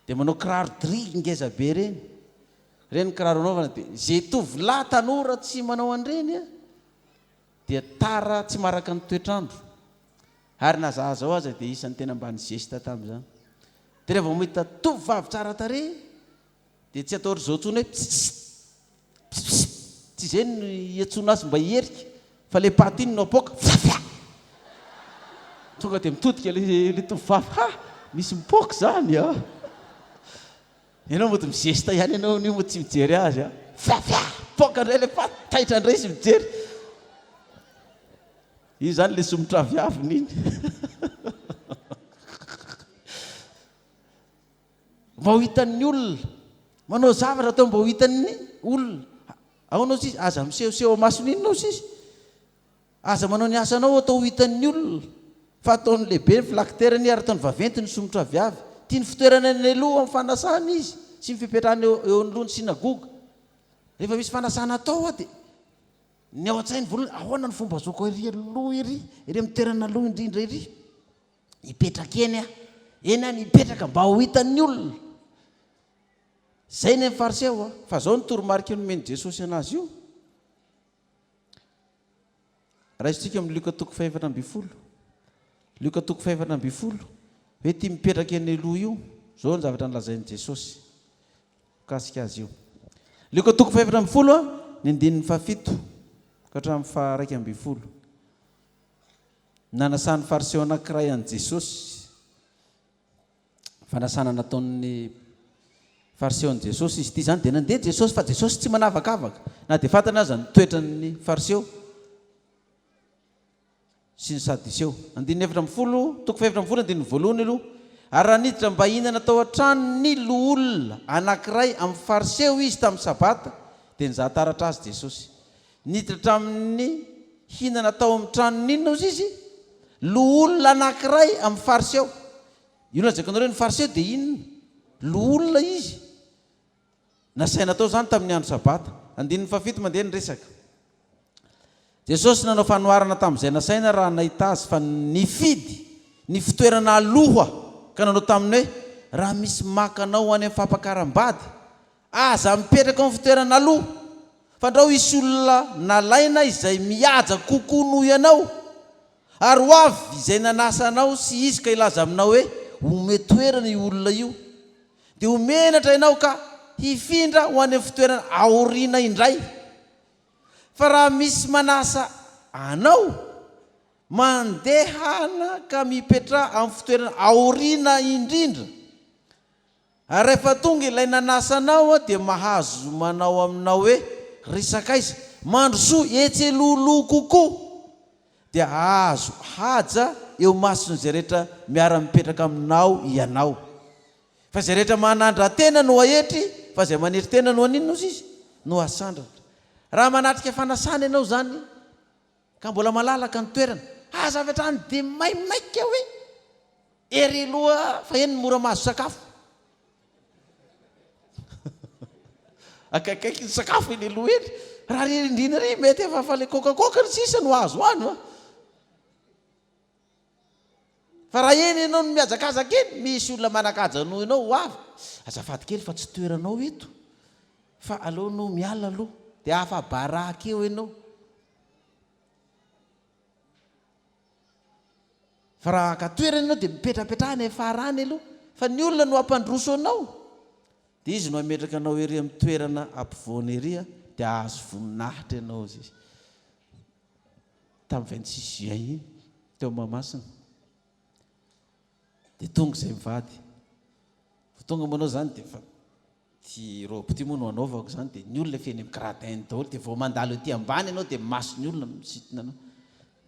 dia manao kiraro drill ngeza be ireny. Ireny kiraro anaovana dia izay tovolahy tanora tsy manao an'ireny dia tara tsy maharaka ny toetr'andro. Ary na za zao aza dia isan'ny tena mba nizesta tamin'izany. Dia rehefa vao mahita tovovavy tsara tarehy dia tsy atao ohatr'izao intsony hoe pssst pssst, tsy izay no iantsoana azy mba hiherika fa ilay paty iny no apoaka fla fla. Tonga dia mitodika ilay tovovavy, ha! Misy mipoaka izany a! Ianao mody mizesta ihany ianao anio mody tsy mijery azy a! Fla fla! Mipoaka indray ilay paty, taitra indray izy mijery. Iny izany ilay somotraviaviny iny. Mba ho hitan'ny olona. Manao zavatra atao mba ho hitan'ny olona. Ahoana hozy izy? Aza misehoseho amasony inona hozy izy? Aza manao ny asanao atao ho hitan'ny olona. Fa ataony lehibe ny filakiterany ary ataony vaventy ny somotra aviavy. Tia ny fitoerana eny aloha amin'ny fanasana izy sy ny fipetrahana eo eo anoloan'ny synagoga. Rehefa misy fanasana atao dia ny ao an-tsainy voalohany, ahoana ny fomba azahoako ery aloha ery, ery amin'ny toerana aloha indrindra ery. Hipetraka eny aho. Eny aho no hipetraka mba ho hitan'ny olona. Izay ny an'ny Fariseo a. Fa izao ny toromarika nomen'i Jesosy an'azy io. Raisintsika amin'ny Lioka toko fahefatra ambin'ny folo. Lioka toko fahefatra ambin'ny folo. Hoe ity mipetraka eny aloha io. Izao ny zavatra nolazain'i Jesosy mikasika azy io. Lioka toko fahefatra ambin'ny folo a, ny andininy fahafito ka hatramin'ny faha-11. Nanasan'ny Fariseo anankiray an'i Jesosy. Fanasana nataon'ny Fariseo an'i Jesosy izy ity izany. Dia nandeha Jesosy, fa Jesosy tsy manavakavaka. Na dia fantany aza ny toetran'ny Fariseo sy ny Sadiseo. Andininy 14, toko faha-14, andininy voalohany aloha. Ary raha niditra mba hihinana tao an-tranon'ny loholona anankiray amin'ny Fariseo izy tamin'ny Sabata, dia nizaha taratra azy Jesosy. Niditra hatramin'ny hihinana tao amin'ny tranon'ny inona ozy izy? Loholona anankiray amin'ny Fariseo. Io lazaiko anareo, ny Fariseo dia inona? Loholona izy. Nasaina tao izany tamin'ny andro Sabata. Andininy fahafito mandeha ny resaka. Jesosy nanao fanoharana tamin'izay nasaina raha nahita azy fa nifidy ny fitoerana aloha ka nanao taminy hoe, Raha misy maka anao ho any amin'ny fampakaram-bady, aza mipetraka ao amin'ny fitoerana aloha, fandrao hisy olona nalaina izay mihaja kokoa noho ianao, ary ho avy izay nanasa anao sy izy ka hilaza aminao hoe, Omeo toerana io olona io. Dia ho menatra ianao ka hifindra ho any amin'ny fitoerana aoriana indray. Fa raha misy manasa anao, mandehana ka mipetraha amin'ny fitoerana aoriana indrindra. Ary rehefa tonga ilay nanasa anao dia mahazo manao aminao hoe, Ry sakaiza, mandrosoa etsy alohaloha kokoa. Dia hahazo haja eo imason'izay rehetra miara-mipetraka aminao ianao. Fa izay rehetra manandra-tena no haetry, fa izay manetry tena no haninona hozy izy? No hasandratra. Raha manatrika fanasana ianao izany, ka mbola malalaka ny toerana, aza avy hatrany dia maimaika hoe ery aloha fa eny mora mahazo sakafo. Akaikaiky ny sakafo eny aloha eny. Raha ry indrindra ry mety efa fa le coca-coca ny sisa no azo any an. Fa raha eny ianao no mihazakazaka eny, misy olona manan-kaja noho ianao ho avy. Azafady kely fa tsy toeranao eto fa aleo anao miala aloha dia afa-baraka eo ianao. Fa raha haka toerana ianao dia mipetrapetraha any afara any aloha fa ny olona no hampandroso anao. Dia izy no hametraka anao ery amin'ny toerana ampovoany ery dia hahazo voninahitra ianao hozy izy. Tamin'ny 26 juin iny teo Mahamasina. Dia tonga izay mivady. Vao tonga moa anao izany dia efa Ity robe ity moa no anaovako izany dia ny olona efa eny amin'ny gradin daholo dia vao mandalo ety ambany ianao dia mason'ny olona misintona anao.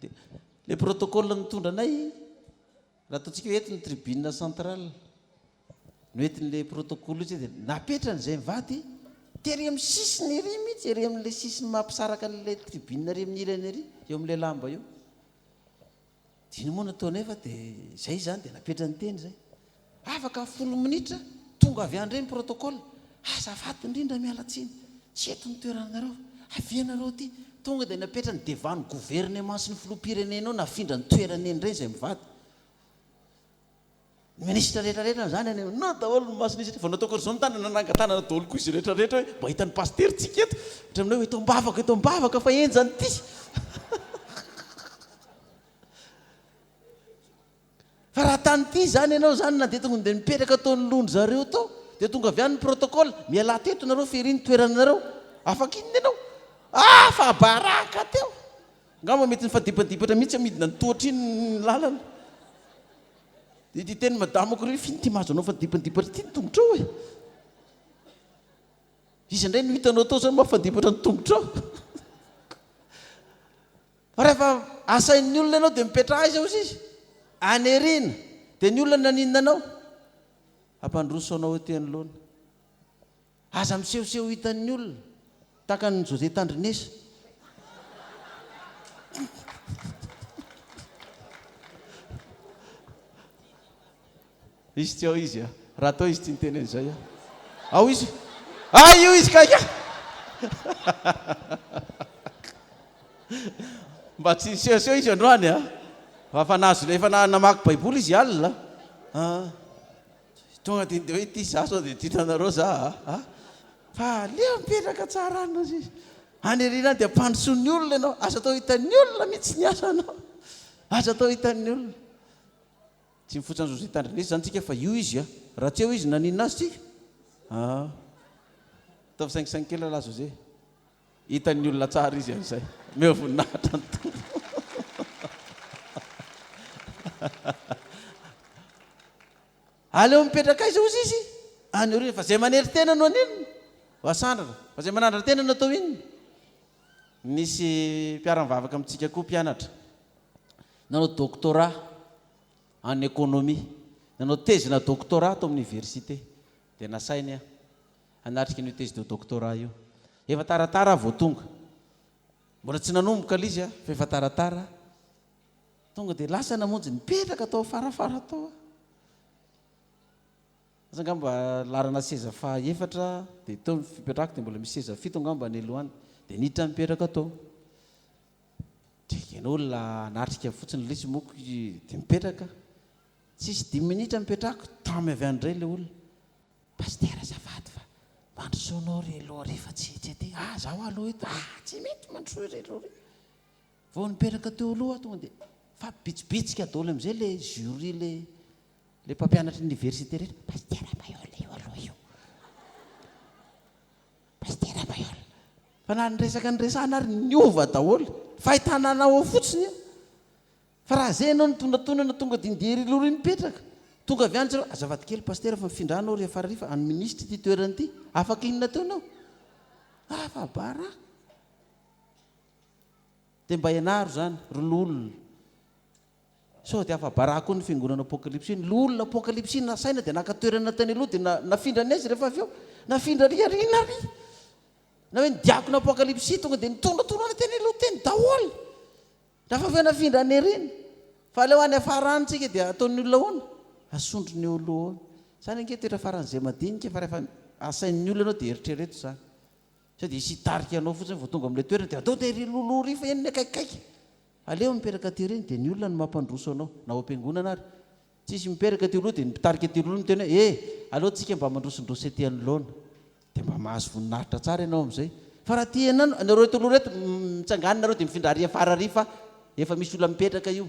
Dia ilay protocole nitondra anay raha ataontsika hoe eto ny tribune centrale noentin'ilay protocole io dia napetrany izay mivady tery amin'ny sisiny ery mihitsy ery amin'ilay sisiny mampisaraka an'ilay tribune ery amin'ny ilany ery eo amin'ilay lamba eo. Dia inona moa no atao nefa dia izay izany dia napetrany teny izay. Afaka folo minitra tonga avy any indray ny protocole. Azafady indrindra miala tsiny, tsy eto ny toeranareo, avia nareo aty. Tonga dia napetrany devant ny gouvernement sy ny filoham-pirenena eo nafindra ny toerany eny indray izay mivady. Ny minisitra rehetra rehetra izany any aminao daholo ny mason'izy rehetra. Vao nataoko ohatr'izao ny tanana, nanangan-tanana daholo koa izy rehetra rehetra hoe mba hitan'ny pasiterintsika eto. Hatramin'ny hoe eto am-bavaka, eto am-bavaka fa henjana ity. Fa raha tany ity izany ianao izany na dia tonga dia nipetraka tao anoloan-dry zareo tao, dia tonga avy any ny protocole, mialà teto nareo fa ery ny toeranareo. Afaka inona ianao? Afa-baraka teo. Angamba mety nifadipadimpatra mihitsy midina ny tohatra iny ny lalana. Dia ity teny madamako ry f'ino ity mahazo anao mifadipadimpatra ity ny tongotrao e? Iza indray no hitanao tao zany mampifadimpatra ny tongotrao? Fa rehefa asain'ny olona ianao dia mipetraha aiza hozy izy? Any aoriana. Dia ny olona naninona anao? Hampandroso anao ety anoloana. Aza misehoseho hitan'ny olona. Tahaka an'i José Tandrinesa. Izy tsy ao izy a. Raha tao izy tsy niteny an'izay aho. Ao izy. Ah io izy ka ka. Mba tsy nisehoseho izy androany a. Fa efa nahazo efa namaky baiboly izy alina. Ah. Tonga dia hoe ity za sao dia tsy hitanareo za a. Ah. Fa aleo mipetraka tsara any ozy izy. Any aoriana any dia ampandrosoa ny olona ianao. Aza atao hitan'ny olona mihitsy ny asanao. Aza atao hitan'ny olona. Tsy mifotsy an'i José Tandrinesa izany tsika fa io izy a! Raha tsy eo izy naninona azy tsika? Aa! Ataovy saingisaingy kely rahalahy José. Hitan'ny olona tsara izy amin'izay. Omeo voninahitra ny Tompo. Aleo mipetraka aiza hozy izy? Any aoriana. Fa izay manery tena no haninona? Ho asandratra. Fa izay manandratra tena no atao inona? Nisy mpiara-mivavaka amintsika koa mpianatra. Nanao doctorat en économie. Nanao thèse-na doctorat tao amin'ny université. Dia nasainy aho hanatrika an'io thèse de doctorat io. Efa taratara aho vao tonga. Mbola tsy nanomboka ilay izy fa efa taratara. Tonga dia lasa namonjy nipetraka tao afarafara tao aho. Lasa angamba laharana seza faha efatra dia teo ny fipetrahako dia mbola misy seza fito angamba any aloha any. Dia niditra nipetraka tao. Dia ianao olona hanatrika fotsiny ilay izy moa dia mipetraka. Tsisy dimy minitra nipetrahako, tamy avy any indray ilay olona. Pasitera azafady fa mandrosoa anao ry aloha ry fa tsy tsy aty. Ah zaho aloha eto. Ah tsy mety mandrosoa ry aloha ry. Vao nipetraka teo aloha aho tonga dia mifampibitsibitsika daholo amin'izay ilay jury ilay ilay mpampianatra université rehetra. Pasitera Maihol io aloha io. Pasitera Maihol. Fa na ny resaka niresahana ary niova daholo. Fahitana anao ao fotsiny io. Fa raha zay ianao nitonantonana tonga dia ndeha ery loha ery mipetraka. Tonga avy any zareo, azafady kely Pasitera fa mifindra anao ry afara ry fa an'ny minisitra ity toerana ity. Afaka inona teo ianao? Afa-baraka. Dia mba ianaro izany ry loholona. Sao dia afa-baraka koa ny fiangonana Apokalypsy. Ny loholona Apokalypsy nasaina dia naka toerana tany aloha dia nafindra ny aiza rehefa avy eo? Nafindra ary aoriana ary. Na hoe ny diakona Apokalypsy tonga dia nitondratondrana teny aloha teny daholo. Rehefa avy eo nafindra any aoriana. Fa aleo any afara any tsika dia ataon'ny olona ahoana? Asondrony eo aloha eo. Izany ange toetra faran'izay madinika fa rehefa asain'ny olona ianao dia eritrereto izany. Sao dia hisy hitarika anao fotsiny vao tonga amin'ilay toerana dia atao tery loloha ry fa eny ny akaikikaiky. Aleo mipetraka aty aoriana dia ny olona no mampandroso anao, na ao am-piangonana ary. Tsisy miperaka aty aloha dia ny mpitarika aty aloha miteny hoe eh! aleo tsika mba mandrosondroso ety anoloana. Dia mba mahazo voninahitra tsara ianao amin'izay. Fa raha aty ianao, nareo eto aloha ireto, mitsangana nareo dia mifindra ary afara ary fa efa misy olona mipetraka io.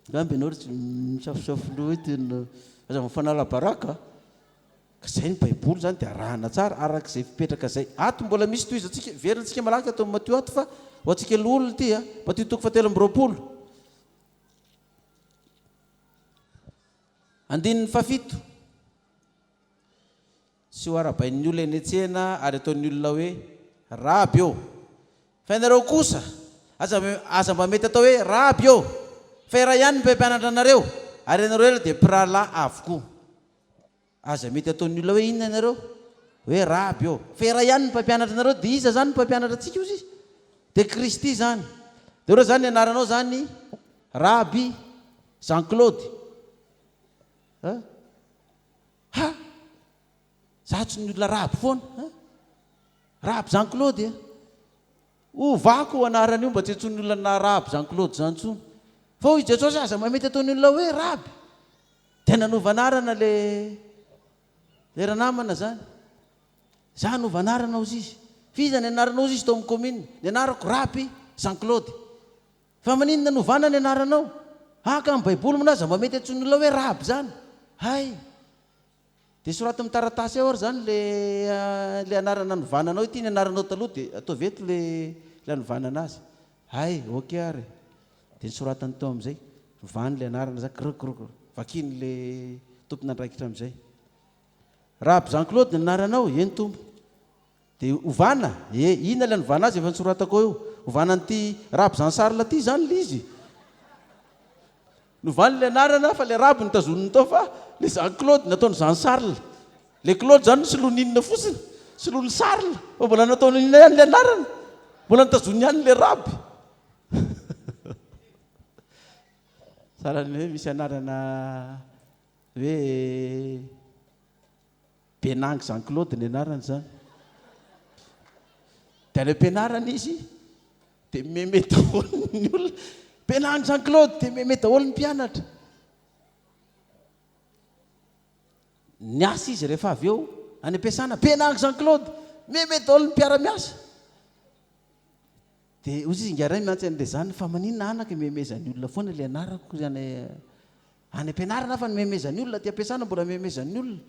Angamba ianao ry tsy misafosafo loha io tena aza mifanala baraka a! Ka zay ny baiboly zany dia arahana tsara araka izay fipetraka zay. Ato mbola misy tohizantsika, heverintsika malaky ato amin'ny Matio ato fa ho antsika loholona ity a! Matio toko fahatelo amby roapolo. Andininy fahafito. Tsy ho arahabain'ny olona eny an-tsena ary ataon'ny olona hoe, Raby ô! Fa ianareo kosa, aza, aza mba mety atao hoe, Raby ô! Fa iray ihany ny mpampianatra anareo, ary ianareo rehetra dia mpirahalahy avokoa. Aza mety ataon'ny olona hoe inona ianareo? Hoe Raby ô! Fa iray ihany ny mpampianatra anareo, dia iza izany no mpampianatra antsika hozy izy? Dia Kristy izany. Dia ireo izany ny anaranao izany Raby Jean Claude. Ha? Ha? Za tsy ny olona Raby foana. Ha? Raby Jean Claude a. Ovako io anarana io mba tsy antsoin'ny olona na Raby Jean Claude izany intsony. Fa hoy Jesosy aza mba mety ataon'ny olona hoe Raby. Dia nanova anarana le le ranamana zany. Za hanova anarana ozy izy. Fa iza ny anaranao ozy izy tao amin'ny commune? Ny anarako Raby Jean Claude. Fa maninona novana ny anaranao? Ah ka amin'ny baiboly moa aza mba mety antsoin'ny olona hoe Raby zany. Hay. Dia soraty amin'ny taratasy ao ary zany le le anarana novana anao ity ny anaranao taloha dia ataovy eto le le anovana anazy. Hay, ok ary e. Dia nosoratany teo amin'izay. Novany ilay anarana izany, kr kr kr. Vakian'ilay tompon'andraikitra amin'izay. Raby Jean Claude ny anaranao? Eny Tompo. Dia ovana? E, inona ilay anovana azy efa nosoratako ao io? Ovana an'ity Raby Jean Charles ity izany ilay izy. Novany ilay anarana fa ilay Raby notazoniny tao fa ilay Jean Claude nataony Jean Charles. Ilay Claude izany nosoloany inona fotsiny? Soloany Charles fa mbola nataony inona ihany ilay anarana? Mbola notazoniny ihany ilay Raby. Sahala ny hoe misy anarana hoe Benangy Jean Claude ny anarany izany. Dia any am-pianarana izy dia meme daholo ny olona. Benangy Jean Claude dia meme daholo ny mpianatra. Niasa izy rehefa avy eo any am-piasana. Benangy Jean Claude, meme daholo ny mpiara-miasa. Dia hoy izy ingahy ray miantsy an'ilay zanany fa maninona anaka imehomehezan'ny olona foana ilay anarako any any am-pianarana aho fa nimehomehezan'ny olona aty am-piasana mbola mehomehezan'ny olona.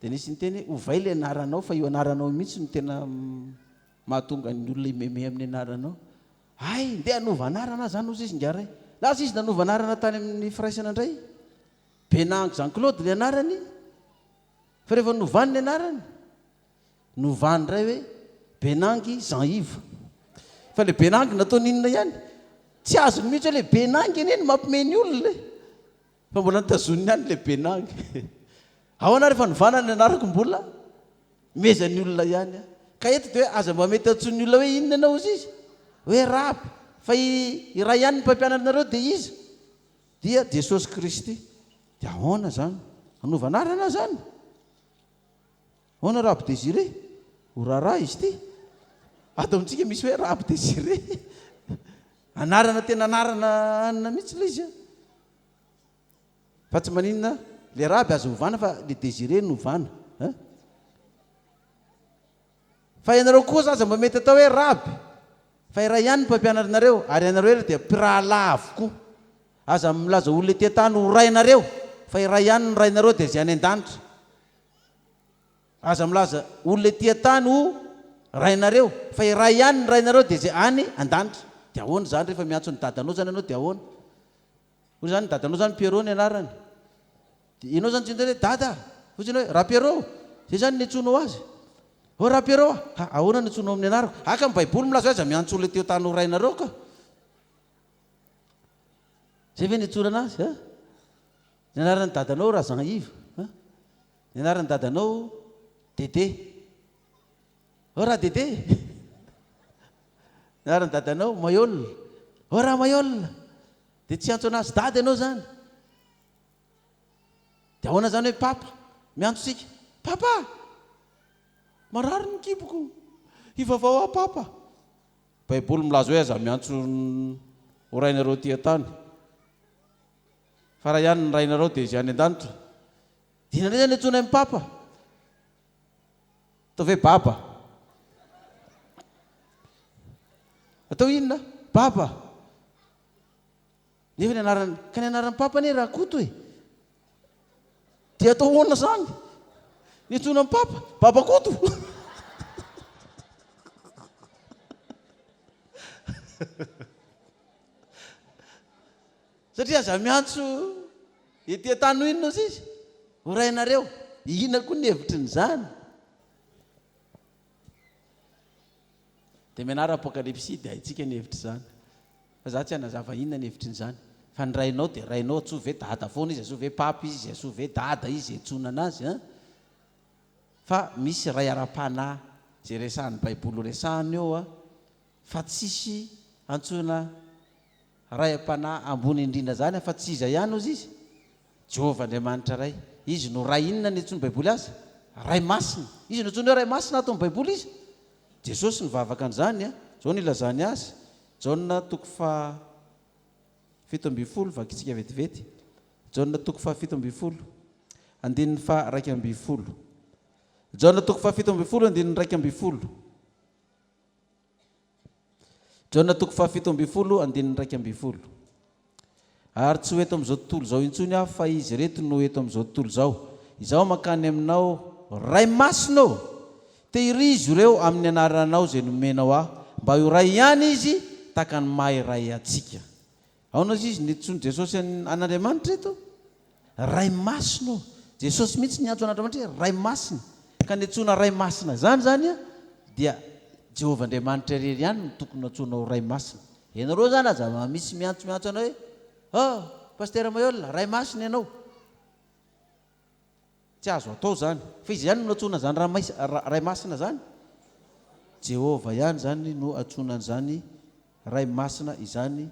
Dia nisy niteny hoe ovay ilay anaranao fa io anaranao io mihitsy no tena mahatonga ny olona himehimehy amin'ny anaranao. Hay, ndeha hanova anarana aho izany hoy izy ingahy ray. Lasa izy nanova anarana tany amin'ny firaisana indray. Benangy Jean Claude ilay anarany fa rehefa novany ny anarany Novany indray hoe Benangy Jean Yves. Fa ilay Benangy nataony inona ihany? Tsy azony mihitsy hoe ilay Benangy anie no mampime ny olona e. Fa mbola notazoniny ihany ilay Benangy. Ahoana ary efa novana ny anarako mbola mezan'ny olona ihany aho. Ka eto dia hoe aza mba mety antsoin'ny olona hoe inona ianao hozy izy? Hoe Raby. Fa iray ihany ny mpampianatra anareo dia iza? Dia Jesosy Kristy. Dia ahoana izany? Hanova anarana aho izany? Ahoana Raby Désiré? Ho raharaha izy ity. Ato amintsika misy hoe Raby Désiré. Anarana tena anarana anona mihitsy ilay izy an. Fa tsy maninona, le Raby azo ovana fa le Désiré no ovana an. Fa ianareo kosa aza mba mety atao hoe Raby, fa iray ihany ny mpampianatra anareo, ary ianareo rehetra dia mpirahalahy avokoa. Aza milaza olona ety an-tany ho rainareo, fa iray ihany ny Rainareo dia izay any an-danitra. Aza milaza olona ety an-tany ho rainareo, fa iray ihany ny Rainareo dia izay any an-danitra. Dia ahoana izany rehefa miantso ny dadanao izany ianao dia ahoana? Hoy izany ny dadanao izany Pierrot ny anarany. Dia ianao izany tsy niteny hoe dada! Hoy izy hoe Rapierrot! Izay izany no niantsoanao azy. Oh Rapierrot a! Ha, ahoana no iantsoanao amin'ny anarako? Haka ny baiboly milaza hoe aza miantso olona ety an-tany ho rainareo ka. Izay ve no iantsoana anazy a? Ny anaran'ny dadanao Razan Yves a? Ny anaran'ny dadanao Dédé. Oh Radédé! Ny anaran'ny dadanao Mayol. Oh Ramayol! Dia tsy hiantso anazy dada ianao izany. Dia ahoana izany hoe papa? Miantso isika. Papa! Marary ny kiboko. Hivavao aho papa. Baiboly milaza hoe aza miantso ho rainareo aty an-tany. Fa raha ihany ny rainareo dia izay any an-danitra. Dia inona indray izany antsoina amin'ny papa? Atao ve baba? Atao inona? Baba. Nefa ny anarany, ka ny anaran'ny papa anie Rakoto e. Dia atao ahoana izany? Ny antsoina ny papa? Baba Koto. Satria aza miantso ety an-tany ho inona ozy izy? Ho rainareo. Inona koa ny hevitry ny izany? Dia mianara Apokalypsy dia haintsika ny hevitr'izany. Fa za tsy hanazava inona ny hevitry ny izany. Fa ny rainao dia rainao, antsoy ve dada foana izy, antsoy ve papa izy, antsoy ve dada izy, iantsoana anazy an. Fa misy ray ara-panahy izay resahan'ny baiboly ho resahana eo an, fa tsisy antsoina Ray am-panahy ambony indrindra izany afa-tsy iza ihany hozy izy? Jehovah Andriamanitra Ray. Izy no Ray inona no iantsoan'ny Baiboly azy? Ray Masina. Izy no antsoiny hoe Ray Masina ato amin'ny Baiboly izy. Jesosy nivavaka an'izany a. Izao no ilazany azy, Jaona toko faha 17, vakintsika vetivety. Jaona toko faha 17, andininy faha 11. Jaona toko faha 17, andininy 11. Jaona toko faha-17 andininy 11. Ary tsy ho eto amin'izao tontolo izao intsony aho fa izy ireto no eto amin'izao tontolo izao. Izaho mankany aminao Ray Masina ô! Tehirizo ireo amin'ny anaranao izay nomenao ahy mba ho iray ihany izy tahaka ny maha iray antsika. Aona ozy izy nitsoin'i Jesosy an'Andriamanitra eto? Ray Masina ô! Jesosy mihitsy niantso an'Andriamanitra hoe Ray Masina. Ka niantsoana Ray Masina izany izany dia Jehovah Andriamanitra irery ihany no tokony hantsoina ho Ray Masina. Ianareo izany aza mba misy miantsomiantso anao hoe, Oh, Pasitera Maheul, Ray Masina ianao. Tsy azo atao izany. Fa iza ihany no antsoina izany Ray Masina izany? Jehovah ihany izany no antsoina an'izany Ray Masina izany.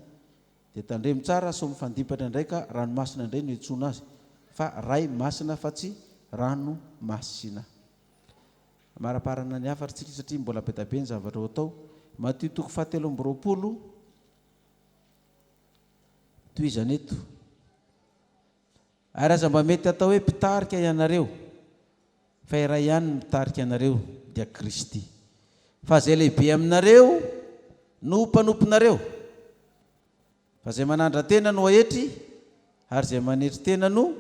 Dia tandremo tsara sao mifandimpatra indray ka ranomasina indray no iantsoana azy. Fa Ray Masina fa tsy rano masina. Amaraparana ny hafatra tsika satria mbola be da be ny zavatra ho atao. Matio toko faha 23 tohizana eto. Ary aza mba mety atao hoe mpitarika ianareo, fa iray ihany no mitarika anareo, dia Kristy. Fa izay lehibe aminareo no ho mpanomponareo. Fa izay manandra-tena no aetry, ary izay manetry tena no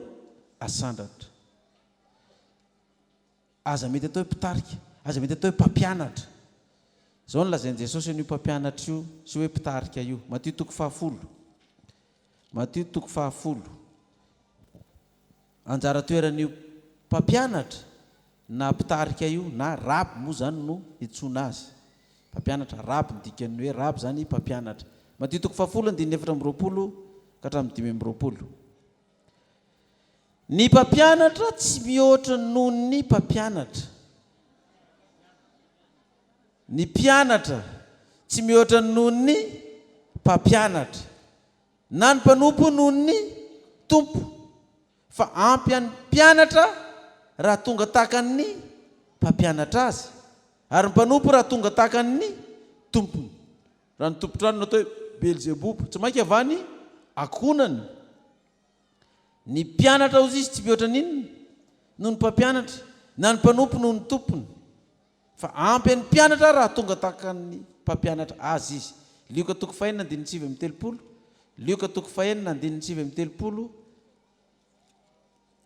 asandratra. Aza mety atao hoe mpitarika, aza mety atao hoe mpampianatra. Izao no lazain'i Jesosy an'io mpampianatra io sy hoe mpitarika io. Matio toko fahafolo. Matio toko fahafolo. Anjara toeran'io mpampianatra na mpitarika io na raby moa izany no iantsoana azy. Mpampianatra, raby ny dikan'ny hoe raby izany mpampianatra. Matio toko fahafolo andininy 24 ka hatramin'ny 25. Ny mpampianatra tsy mihoatra noho ny mpampianatra. Ny mpianatra tsy mihoatra noho ny mpampianatra, na ny mpanompo noho ny tompo, fa ampy an'ny mpianatra raha tonga tahaka ny. mpampianatra azy, ary ny mpanompo raha tonga tahaka ny tompony. Raha ny tompon-trano no atao hoe Belzeboba, tsy mainka va ny ankohonany? Ny mpianatra hozy izy tsy mihoatra ny inona noho ny mpampianatra, na ny mpanompo noho ny tompony. Fa ampy an'ny mpianatra raha tonga tahaka ny mpampianatra azy izy. Lioka toko fahenina andininy 39 Lioka toko fahenina andininy 39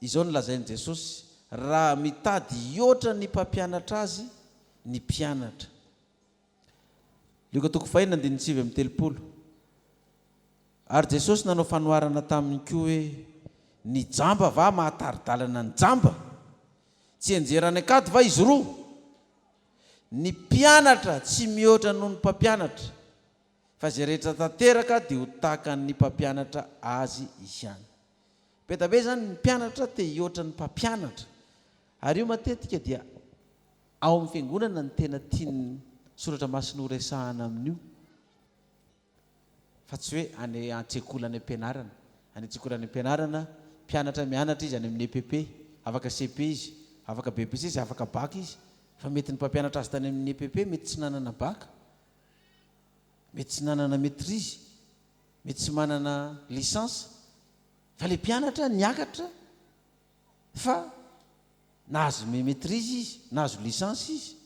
Izao no lazain'i Jesosy, Raha mitady hihoatra ny mpampianatra azy ny mpianatra. Lioka toko fahenina andininy 39 Ary Jesosy nanao fanoharana taminy koa hoe, Ny jamba va mahatari-dalana ny jamba? Tsy hianjera any an-kady va izy roa? Ny mpianatra tsy mihoatra noho ny mpampianatra, fa izay rehetra tanteraka dia ho tahaka ny mpampianatra azy ihany. Be dia be izany ny mpianatra te hihoatra ny mpampianatra, ary io matetika dia ao amin'ny fiangonana no tena tian'ny Soratra Masina horesahana amin'io. Fa tsy hoe any an-tsekoly any am-pianarana. Any an-tsekoly any am-pianarana, mpianatra mianatra izy any amin'ny EPP, afaka cepe izy, afaka BEPC izy, afaka bac izy. Fa mety ny mpampianatra azy tany amin'ny EPP mety tsy nanana bac, mety tsy nanana maîtrise, mety tsy manana licence. Fa ilay mpianatra niakatra fa Nahazo maîtrise izy, nahazo licence izy,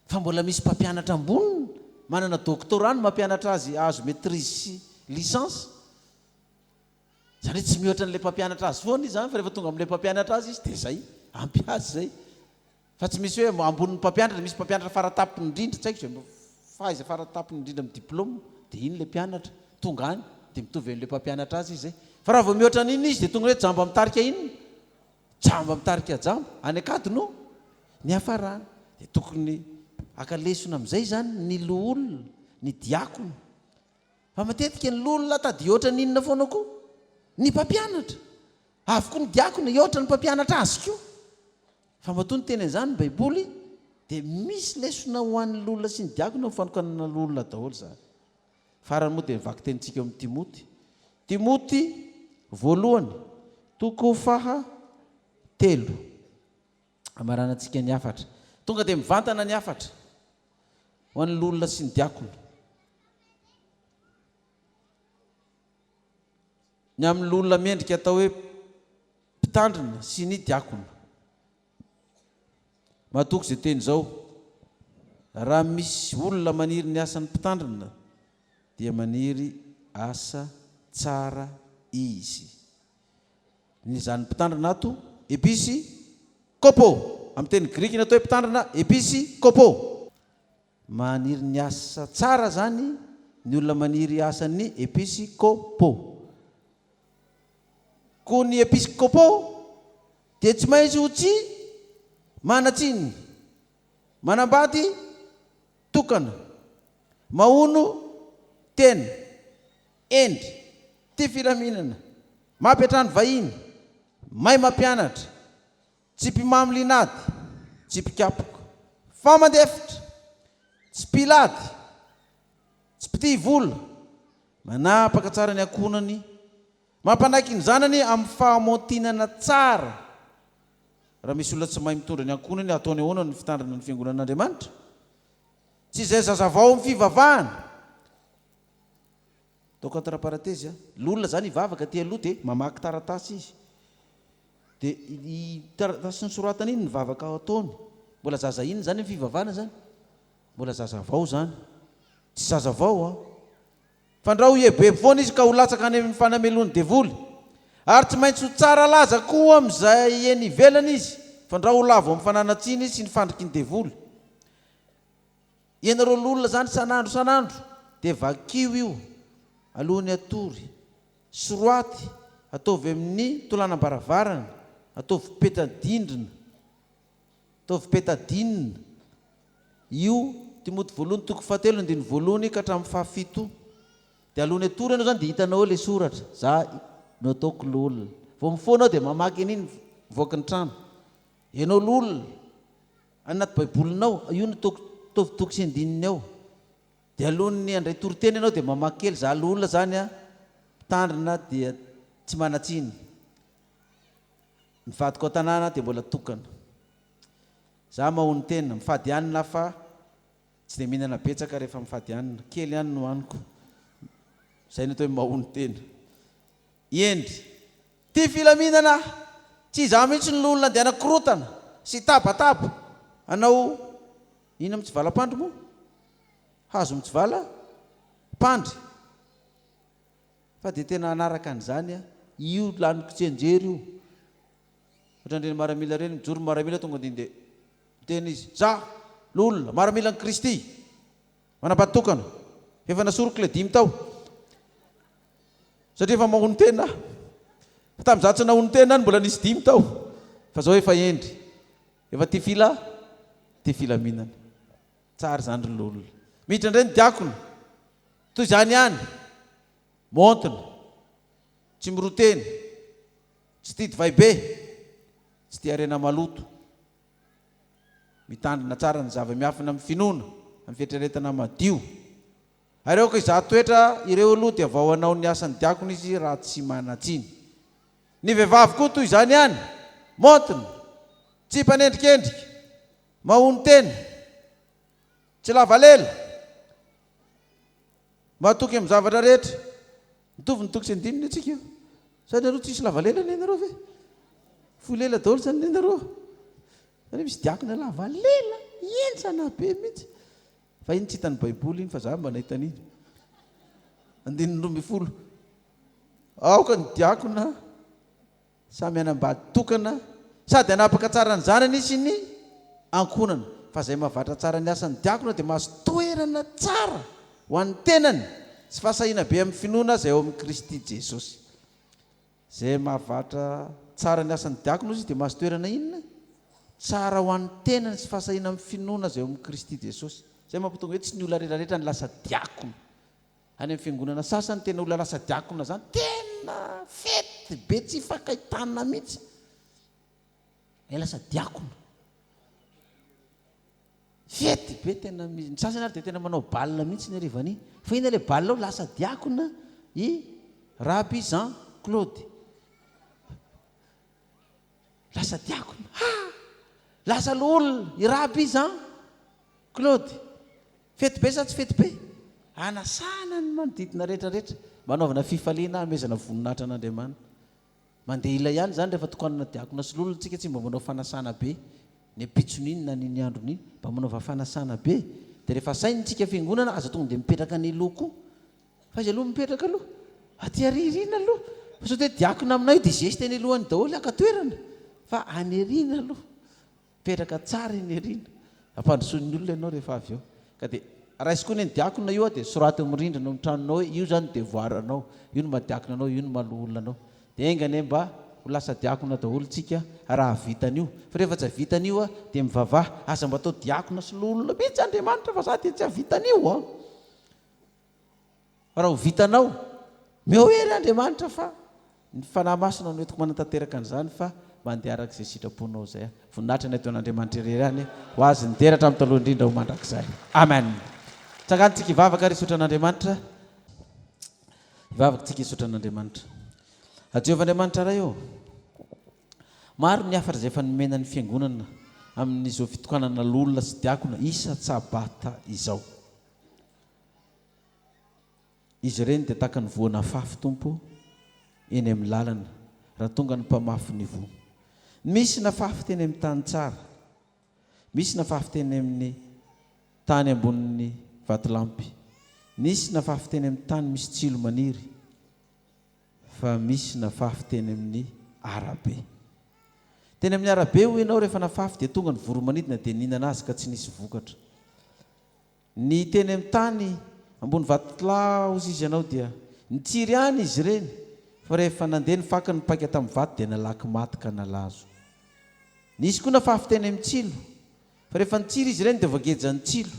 fa mbola misy mpampianatra amboniny manana doctorat no mampianatra azy hahazo maîtrise sy licence. Izany hoe tsy mihoatra an'ilay mpampianatra azy foana izy izany fa rehefa tonga amin'ilay mpampianatra azy izy dia izay, ampy azy izay. Fa tsy misy hoe ambonin'ny mpampianatra, misy mpampianatra faratapony indrindra, tsy haiko izay fahaiza faratapony indrindra amin'ny diplôme, dia iny ilay mpianatra, tonga any dia mitovy amin'ilay mpampianatra azy izy izay. Fa raha vao mihoatra an'iny izy dia tonga hoe jamba mitarika inona? Jamba mitarika jamba, any an-kady no niafarany. Dia tokony haka lesona amin'izay izany ny loholona, ny diakona. Fa matetika ny loholona tady hihoatra ny inona foana koa? Ny mpampianatra. Avy koa ny diakona hihoatra ny mpampianatra azy koa. Fa matoa niteny an'izany ny Baiboly dia misy lesona ho an'ny loholona sy ny diakona amin'ny fanokanana loholona daholo izany. Farany moa dia ny vakitenintsika eo amin'ny Timoty. Timoty voalohany, toko faha telo. Amaranantsika ny hafatra. Tonga dia mivantana ny hafatra ho an'ny loholona sy ny diakona. Ny amin'ny loholona mendrika atao hoe mpitandrina sy ny diakona. Matoky izay teny izao, Raha misy olona maniry ny asan'ny mpitandrina dia maniry asa tsara izy. Ny izany mpitandrina ato, episy kopo. Amin'ny teny grika ny atao hoe mpitandrina, episy kopo. Maniry ny asa tsara izany ny olona maniry asan'ny episy kopo. Koa ny episkopo dia tsy maintsy ho tsy manan-tsiny, manambady tokana, mahono tena, hendry, tia filaminana, mampiantrano vahiny, mahay mampianatra, tsy mpimamo linady, tsy mpikapoka, fa mandefitra, tsy mpilady, tsy mpitia vola, manapaka tsara ny ankohonany, Mampanaiky ny zanany amin'ny fahamontinana tsara. Raha misy olona tsy mahay mitondra ny ankohonany, ataony ahoana ny fitandrina ny fiangonan'Andriamanitra? Tsy izay zazavao amin'ny fivavahana. Ataoko entre parenthèse a, ny olona izany hivavaka aty aloha dia mamaky taratasy izy. Dia i taratasy nosoratany iny ny vavaka ataony. Mbola zaza inona izany amin'ny fivavahana izany? Mbola zazavao izany. Tsy zazavao an. Fandrao hieboebo foana izy ka ho latsaka any amin'ny fanamelohan'ny devoly. Ary tsy maintsy ho tsara laza koa amin'izay eny ivelany izy, fandrao ho lavo amin'ny fananan-tsiny sy ny fandriky ny devoly. Ianareo loholona izany isan'andro isan'andro dia vakio io alohan'ny hatory. Soroaty, ataovy amin'ny tolanam-baravarana, ataovy peta-dindrina. Ataovy peta-dinina. Io, Timoty voalohany toko fahatelo andininy voalohany ka hatramin'ny fahafito. Dia alohan'ny hatory ianao izany dia hitanao eo ilay soratra. Za no ataoko loholona. Vao mifoha anao dia mamaky an'iny mivoaka ny trano. Ianao loholona, any anaty baibolinao, io no toko, ataovy toko sy andininy ao. Dia alohan'ny handray toriteny ianao dia mamaky kely, za loholona izany an, mpitandrina dia tsy manan-tsiny. Ny vadiko an-tanàna dia mbola tokana. Za mahonon-tena, mifady hanina aho fa tsy dia mihinana betsaka rehefa mifady hanina. Kely ihany no haniko. Izay no atao hoe mahonon-tena. Hendry. Tia filaminana aho. Tsy izaho mihitsy no olona andeha hanakorotana sy hitabataba hanao inona mitsivalam-pandry moa? Hazo mitsivala pandry. Fa dia tena hanaraka an'izany aho. Io laniko tsianjery io. Ohatran'ireny maramila ireny, mijoro ny maramila tonga dia dia miteny izy, Za, loholona, maramilan'i Kristy, manambady tokana, efa nasoriko ilay dimy tao, satria efa mahono tena aho. Fa tamin'izaho tsy nahono tena no mbola nisy dimy tao, fa izao efa hendry, efa tia fila, tia filaminana. Tsara izany ry loholona. Miditra indray ny diakona, toy izany ihany, maontina, tsy miroa teny. Tsy tia divay be, tsy tia harena maloto. Mitandrina tsara ny zava-miafina amin'ny finoana, amin'ny fieritreretana madio. Ary aoka hizaha toetra ireo aloha dia vao hanao ny asan'ny diakona izy raha tsy manan-tsiny. Ny vehivavy koa toy izany ihany, maontina, tsy mpanendrikendrika, mahonon-tena, tsy lava lela. Matoky amin'ny zavatra rehetra. Mitovy ny toko sy andininy antsika. Sa nareo tsisy lava lela ny anareo ve? Fohy lela daholo zany ny anareo. Zany misy diakona lava lela, henjana be mihitsy. Fa iny tsy hitan'ny baiboly iny fa za mba nahita an'iny. Andininy 12. Aoka ny diakona Samy hanambady tokana sady hanapaka tsara ny zanany sy ny ankohonana, fa izay mahavatra tsara ny asan'ny diakona dia mahazo toerana tsara ho an'ny tenany sy fahasahiana be amin'ny finoana izay ao amin'i Kristy Jesosy. Izay mahavatra tsara ny asan'ny diakona hozy dia mahazo toerana inona? Tsara ho an'ny tenany sy fahasahiana amin'ny finoana izay ao amin'i Kristy Jesosy. Izay mampatonga hoe tsy ny olona rehetrarehetra no lasa diakona. Any amin'ny fiangonana sasany tena olona lasa diakona zany tena fety be tsy ifankahitana mihitsy ilay lasa diakona. Fety be tena ny sasany ary dia tena manao bal mihitsy ny harivan'iny. Fa inona ilay bal ao? Lasa diakona i Raby Jean Claude. Lasa diakona. Ha! Lasa loholona i Raby Jean Claude. Fety be sa tsy fety be? Anasana ny manodidina rehetra rehetra mba hanaovana fifaliana hanomezana voninahitra an'Andriamanitra. Mandeha ila ihany izany rehefa tokanana diakona sy loholona tsika tsy mba manao fanasana be ny ampitson'iny na ny andron'iny mba manaova fanasana be dia rehefa asainy tsika fiangonana aza tonga dia mipetraka any aloha koa fa izy aloha mipetraka aloha aty aririna aloha fa sao dia diakona aminay io dia zesta eny alohany daholo haka toerana fa any aoriana aloha Mipetraka tsara eny aoriana. Ampandrosoin'ny olona ianao rehefa avy eo. Ka dia raiso koa ny an'ny diakona io dia soraty eo amin'ny rindrina eo amin'ny tranonao hoe io izany ny devoir-nao, io no maha diakona anao, io no maha loholona anao. Dia enga anie mba ho lasa diakona daholo tsika raha hahavita an'io. Fa rehefa tsy hahavita an'io dia mivavaha. Aza mba atao diakona sy loholona mihitsy Andriamanitra fa za dia tsy hahavita an'io an! Fa raha ho vitanao, meo hery Andriamanitra fa ny Fanahy Masina no entiko manatanteraka an'izany fa mandeha araka izay sitraponao izay aho. Voninahitra ny ato an'Andriamanitra irery ihany, ho Azy ny dera hatramin'ny taloha indrindra ho mandrakizay. Amen. Tsangano tsika hivavaka ary hisaotra an'Andriamanitra. Hivavaka tsika hisaotra an'Andriamanitra. A Jehovah Andriamanitra Ray ô, maro ny hafatra izay efa nomena ny Fiangonana amin'izao fitokanana loholona sy diakona isan-tsabata izao. Izy ireny dia tahaka ny voa nafafy, Tompo, eny amin'ny lalana, raha tonga ny mpamafy ny voa. Misy nafafy teny amin'ny tany tsara. Misy nafafy teny amin'ny tany ambonin'ny vatolampy. Nisy nafafy teny amin'ny tany misy tsilo maniry. Fa misy nafafy teny amin'ny arabe. Teny amin'ny arabe, hoy ianao, rehefa nafafy dia tonga ny voro-manidina dia nihinana azy ka tsy nisy vokatra. Ny teny amin'ny tany ambony vatolahy hozy izy ianao dia nitsiry ihany izy ireny fa rehefa nandeha ny fakany nipaika tamin'ny vato dia nalaky maty ka nalazo. Nisy koa nafafy teny amin'ny tsilo fa rehefa nitsiry izy ireny dia voagejan'ny tsilo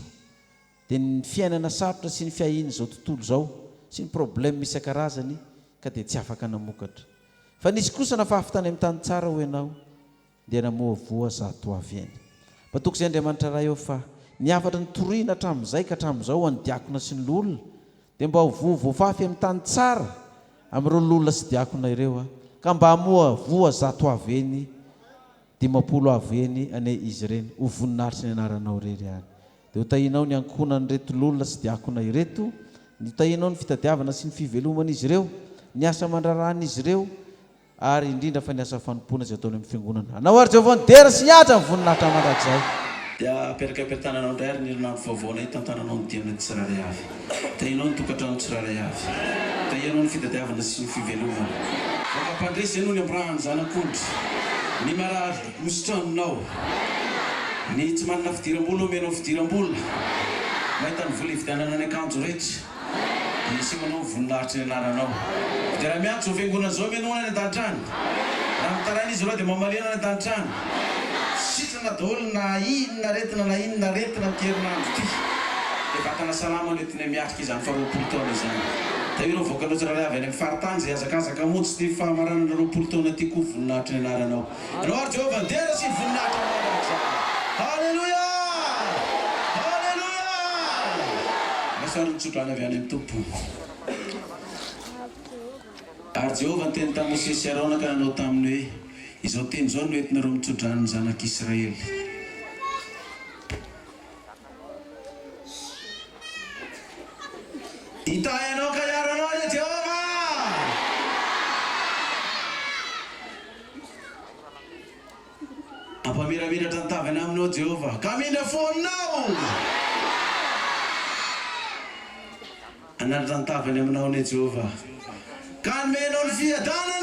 dia ny fiainana sarotra sy ny fiahian'izao tontolo izao sy ny problème isan-karazany ka dia tsy afaka namokatra. Fa nisy kosa nafafy tany amin'ny tany tsara hoy ianao dia namoa voa zato avy eny. Matoky izay Andriamanitra Ray ô fa ny hafatra nitoriana hatramin'izay ka hatramin'izao ho an'ny diakona sy ny loholona dia mba ho voa voafafy amin'ny tany tsara amin'ireo loholona sy diakona ireo aho ka mba hamoa voa zato avy eny. 50 avo heny anie izy ireny, ho voninahitry ny anaranao irery ihany. Dia ho tahianao ny ankohonan'ireto loholona sy diakona ireto, ny ho tahianao ny fitadiavana sy ny fiveloman'izy ireo, ny asa aman-draharahan'izy ireo, ary indrindra fa ny asa fanompoana izay ataony amin'ny Fiangonana. Anao àry Jehovah ny dera sy ny haja ny voninahitra mandrakizay. Dia apetraka eo am-pitananao indray ary ny herinandro vaovao anay hitantananao ny dianay tsirairay avy. Tahianao ny tokantrano tsirairay avy. Tahianao ny fitadiavana sy ny fivelomana. Voaka mpandresy izay noho ny amborahan'ny zanak'ondry. Ny marary hositraninao. Ny tsy manana fidiram-bola omenao fidiram-bola. Mahita ny vola hividianana ny akanjo rehetra. Dia hiseho anao ny voninahitry ny anaranao. Dia raha miantso izao fiangonana izao mianona any an-danitra any. Raha mitaraina izy ireo dia mamaliana any an-danitra any. Sitrana daholo na inona aretina na inona aretina amin'ity herinandro ity. Dia vatana salama no entinay miatrika izany faha 20 taona izany. Tahio ireo vahoakanao tsirairay avy any amin'ny faritany izay hihazakazaka hamonjy ity fahamaranana 20 taona ity koa voninahitry ny anaranao. Anao ary Jehovah ny dera sy ny voninahitra mandrakizay. Haleloia! Haleloia! Raiso ary ny tsodrano avy any amin'ny Tompo. Ary Jehovah niteny tamin'i Mosesy sy Arona ka nanao taminy hoe, Izao teny izao no entinareo mitsodrano ny zanak'Israely. Hitahy anao ka hiaro anao anie Jehovah! Hampamiramiratra ny tavany aminao Jehovah, ka hamindra fo aminao! Hanandratra ny tavany aminao anie Jehovah, ka hanome anao ny fiadanany!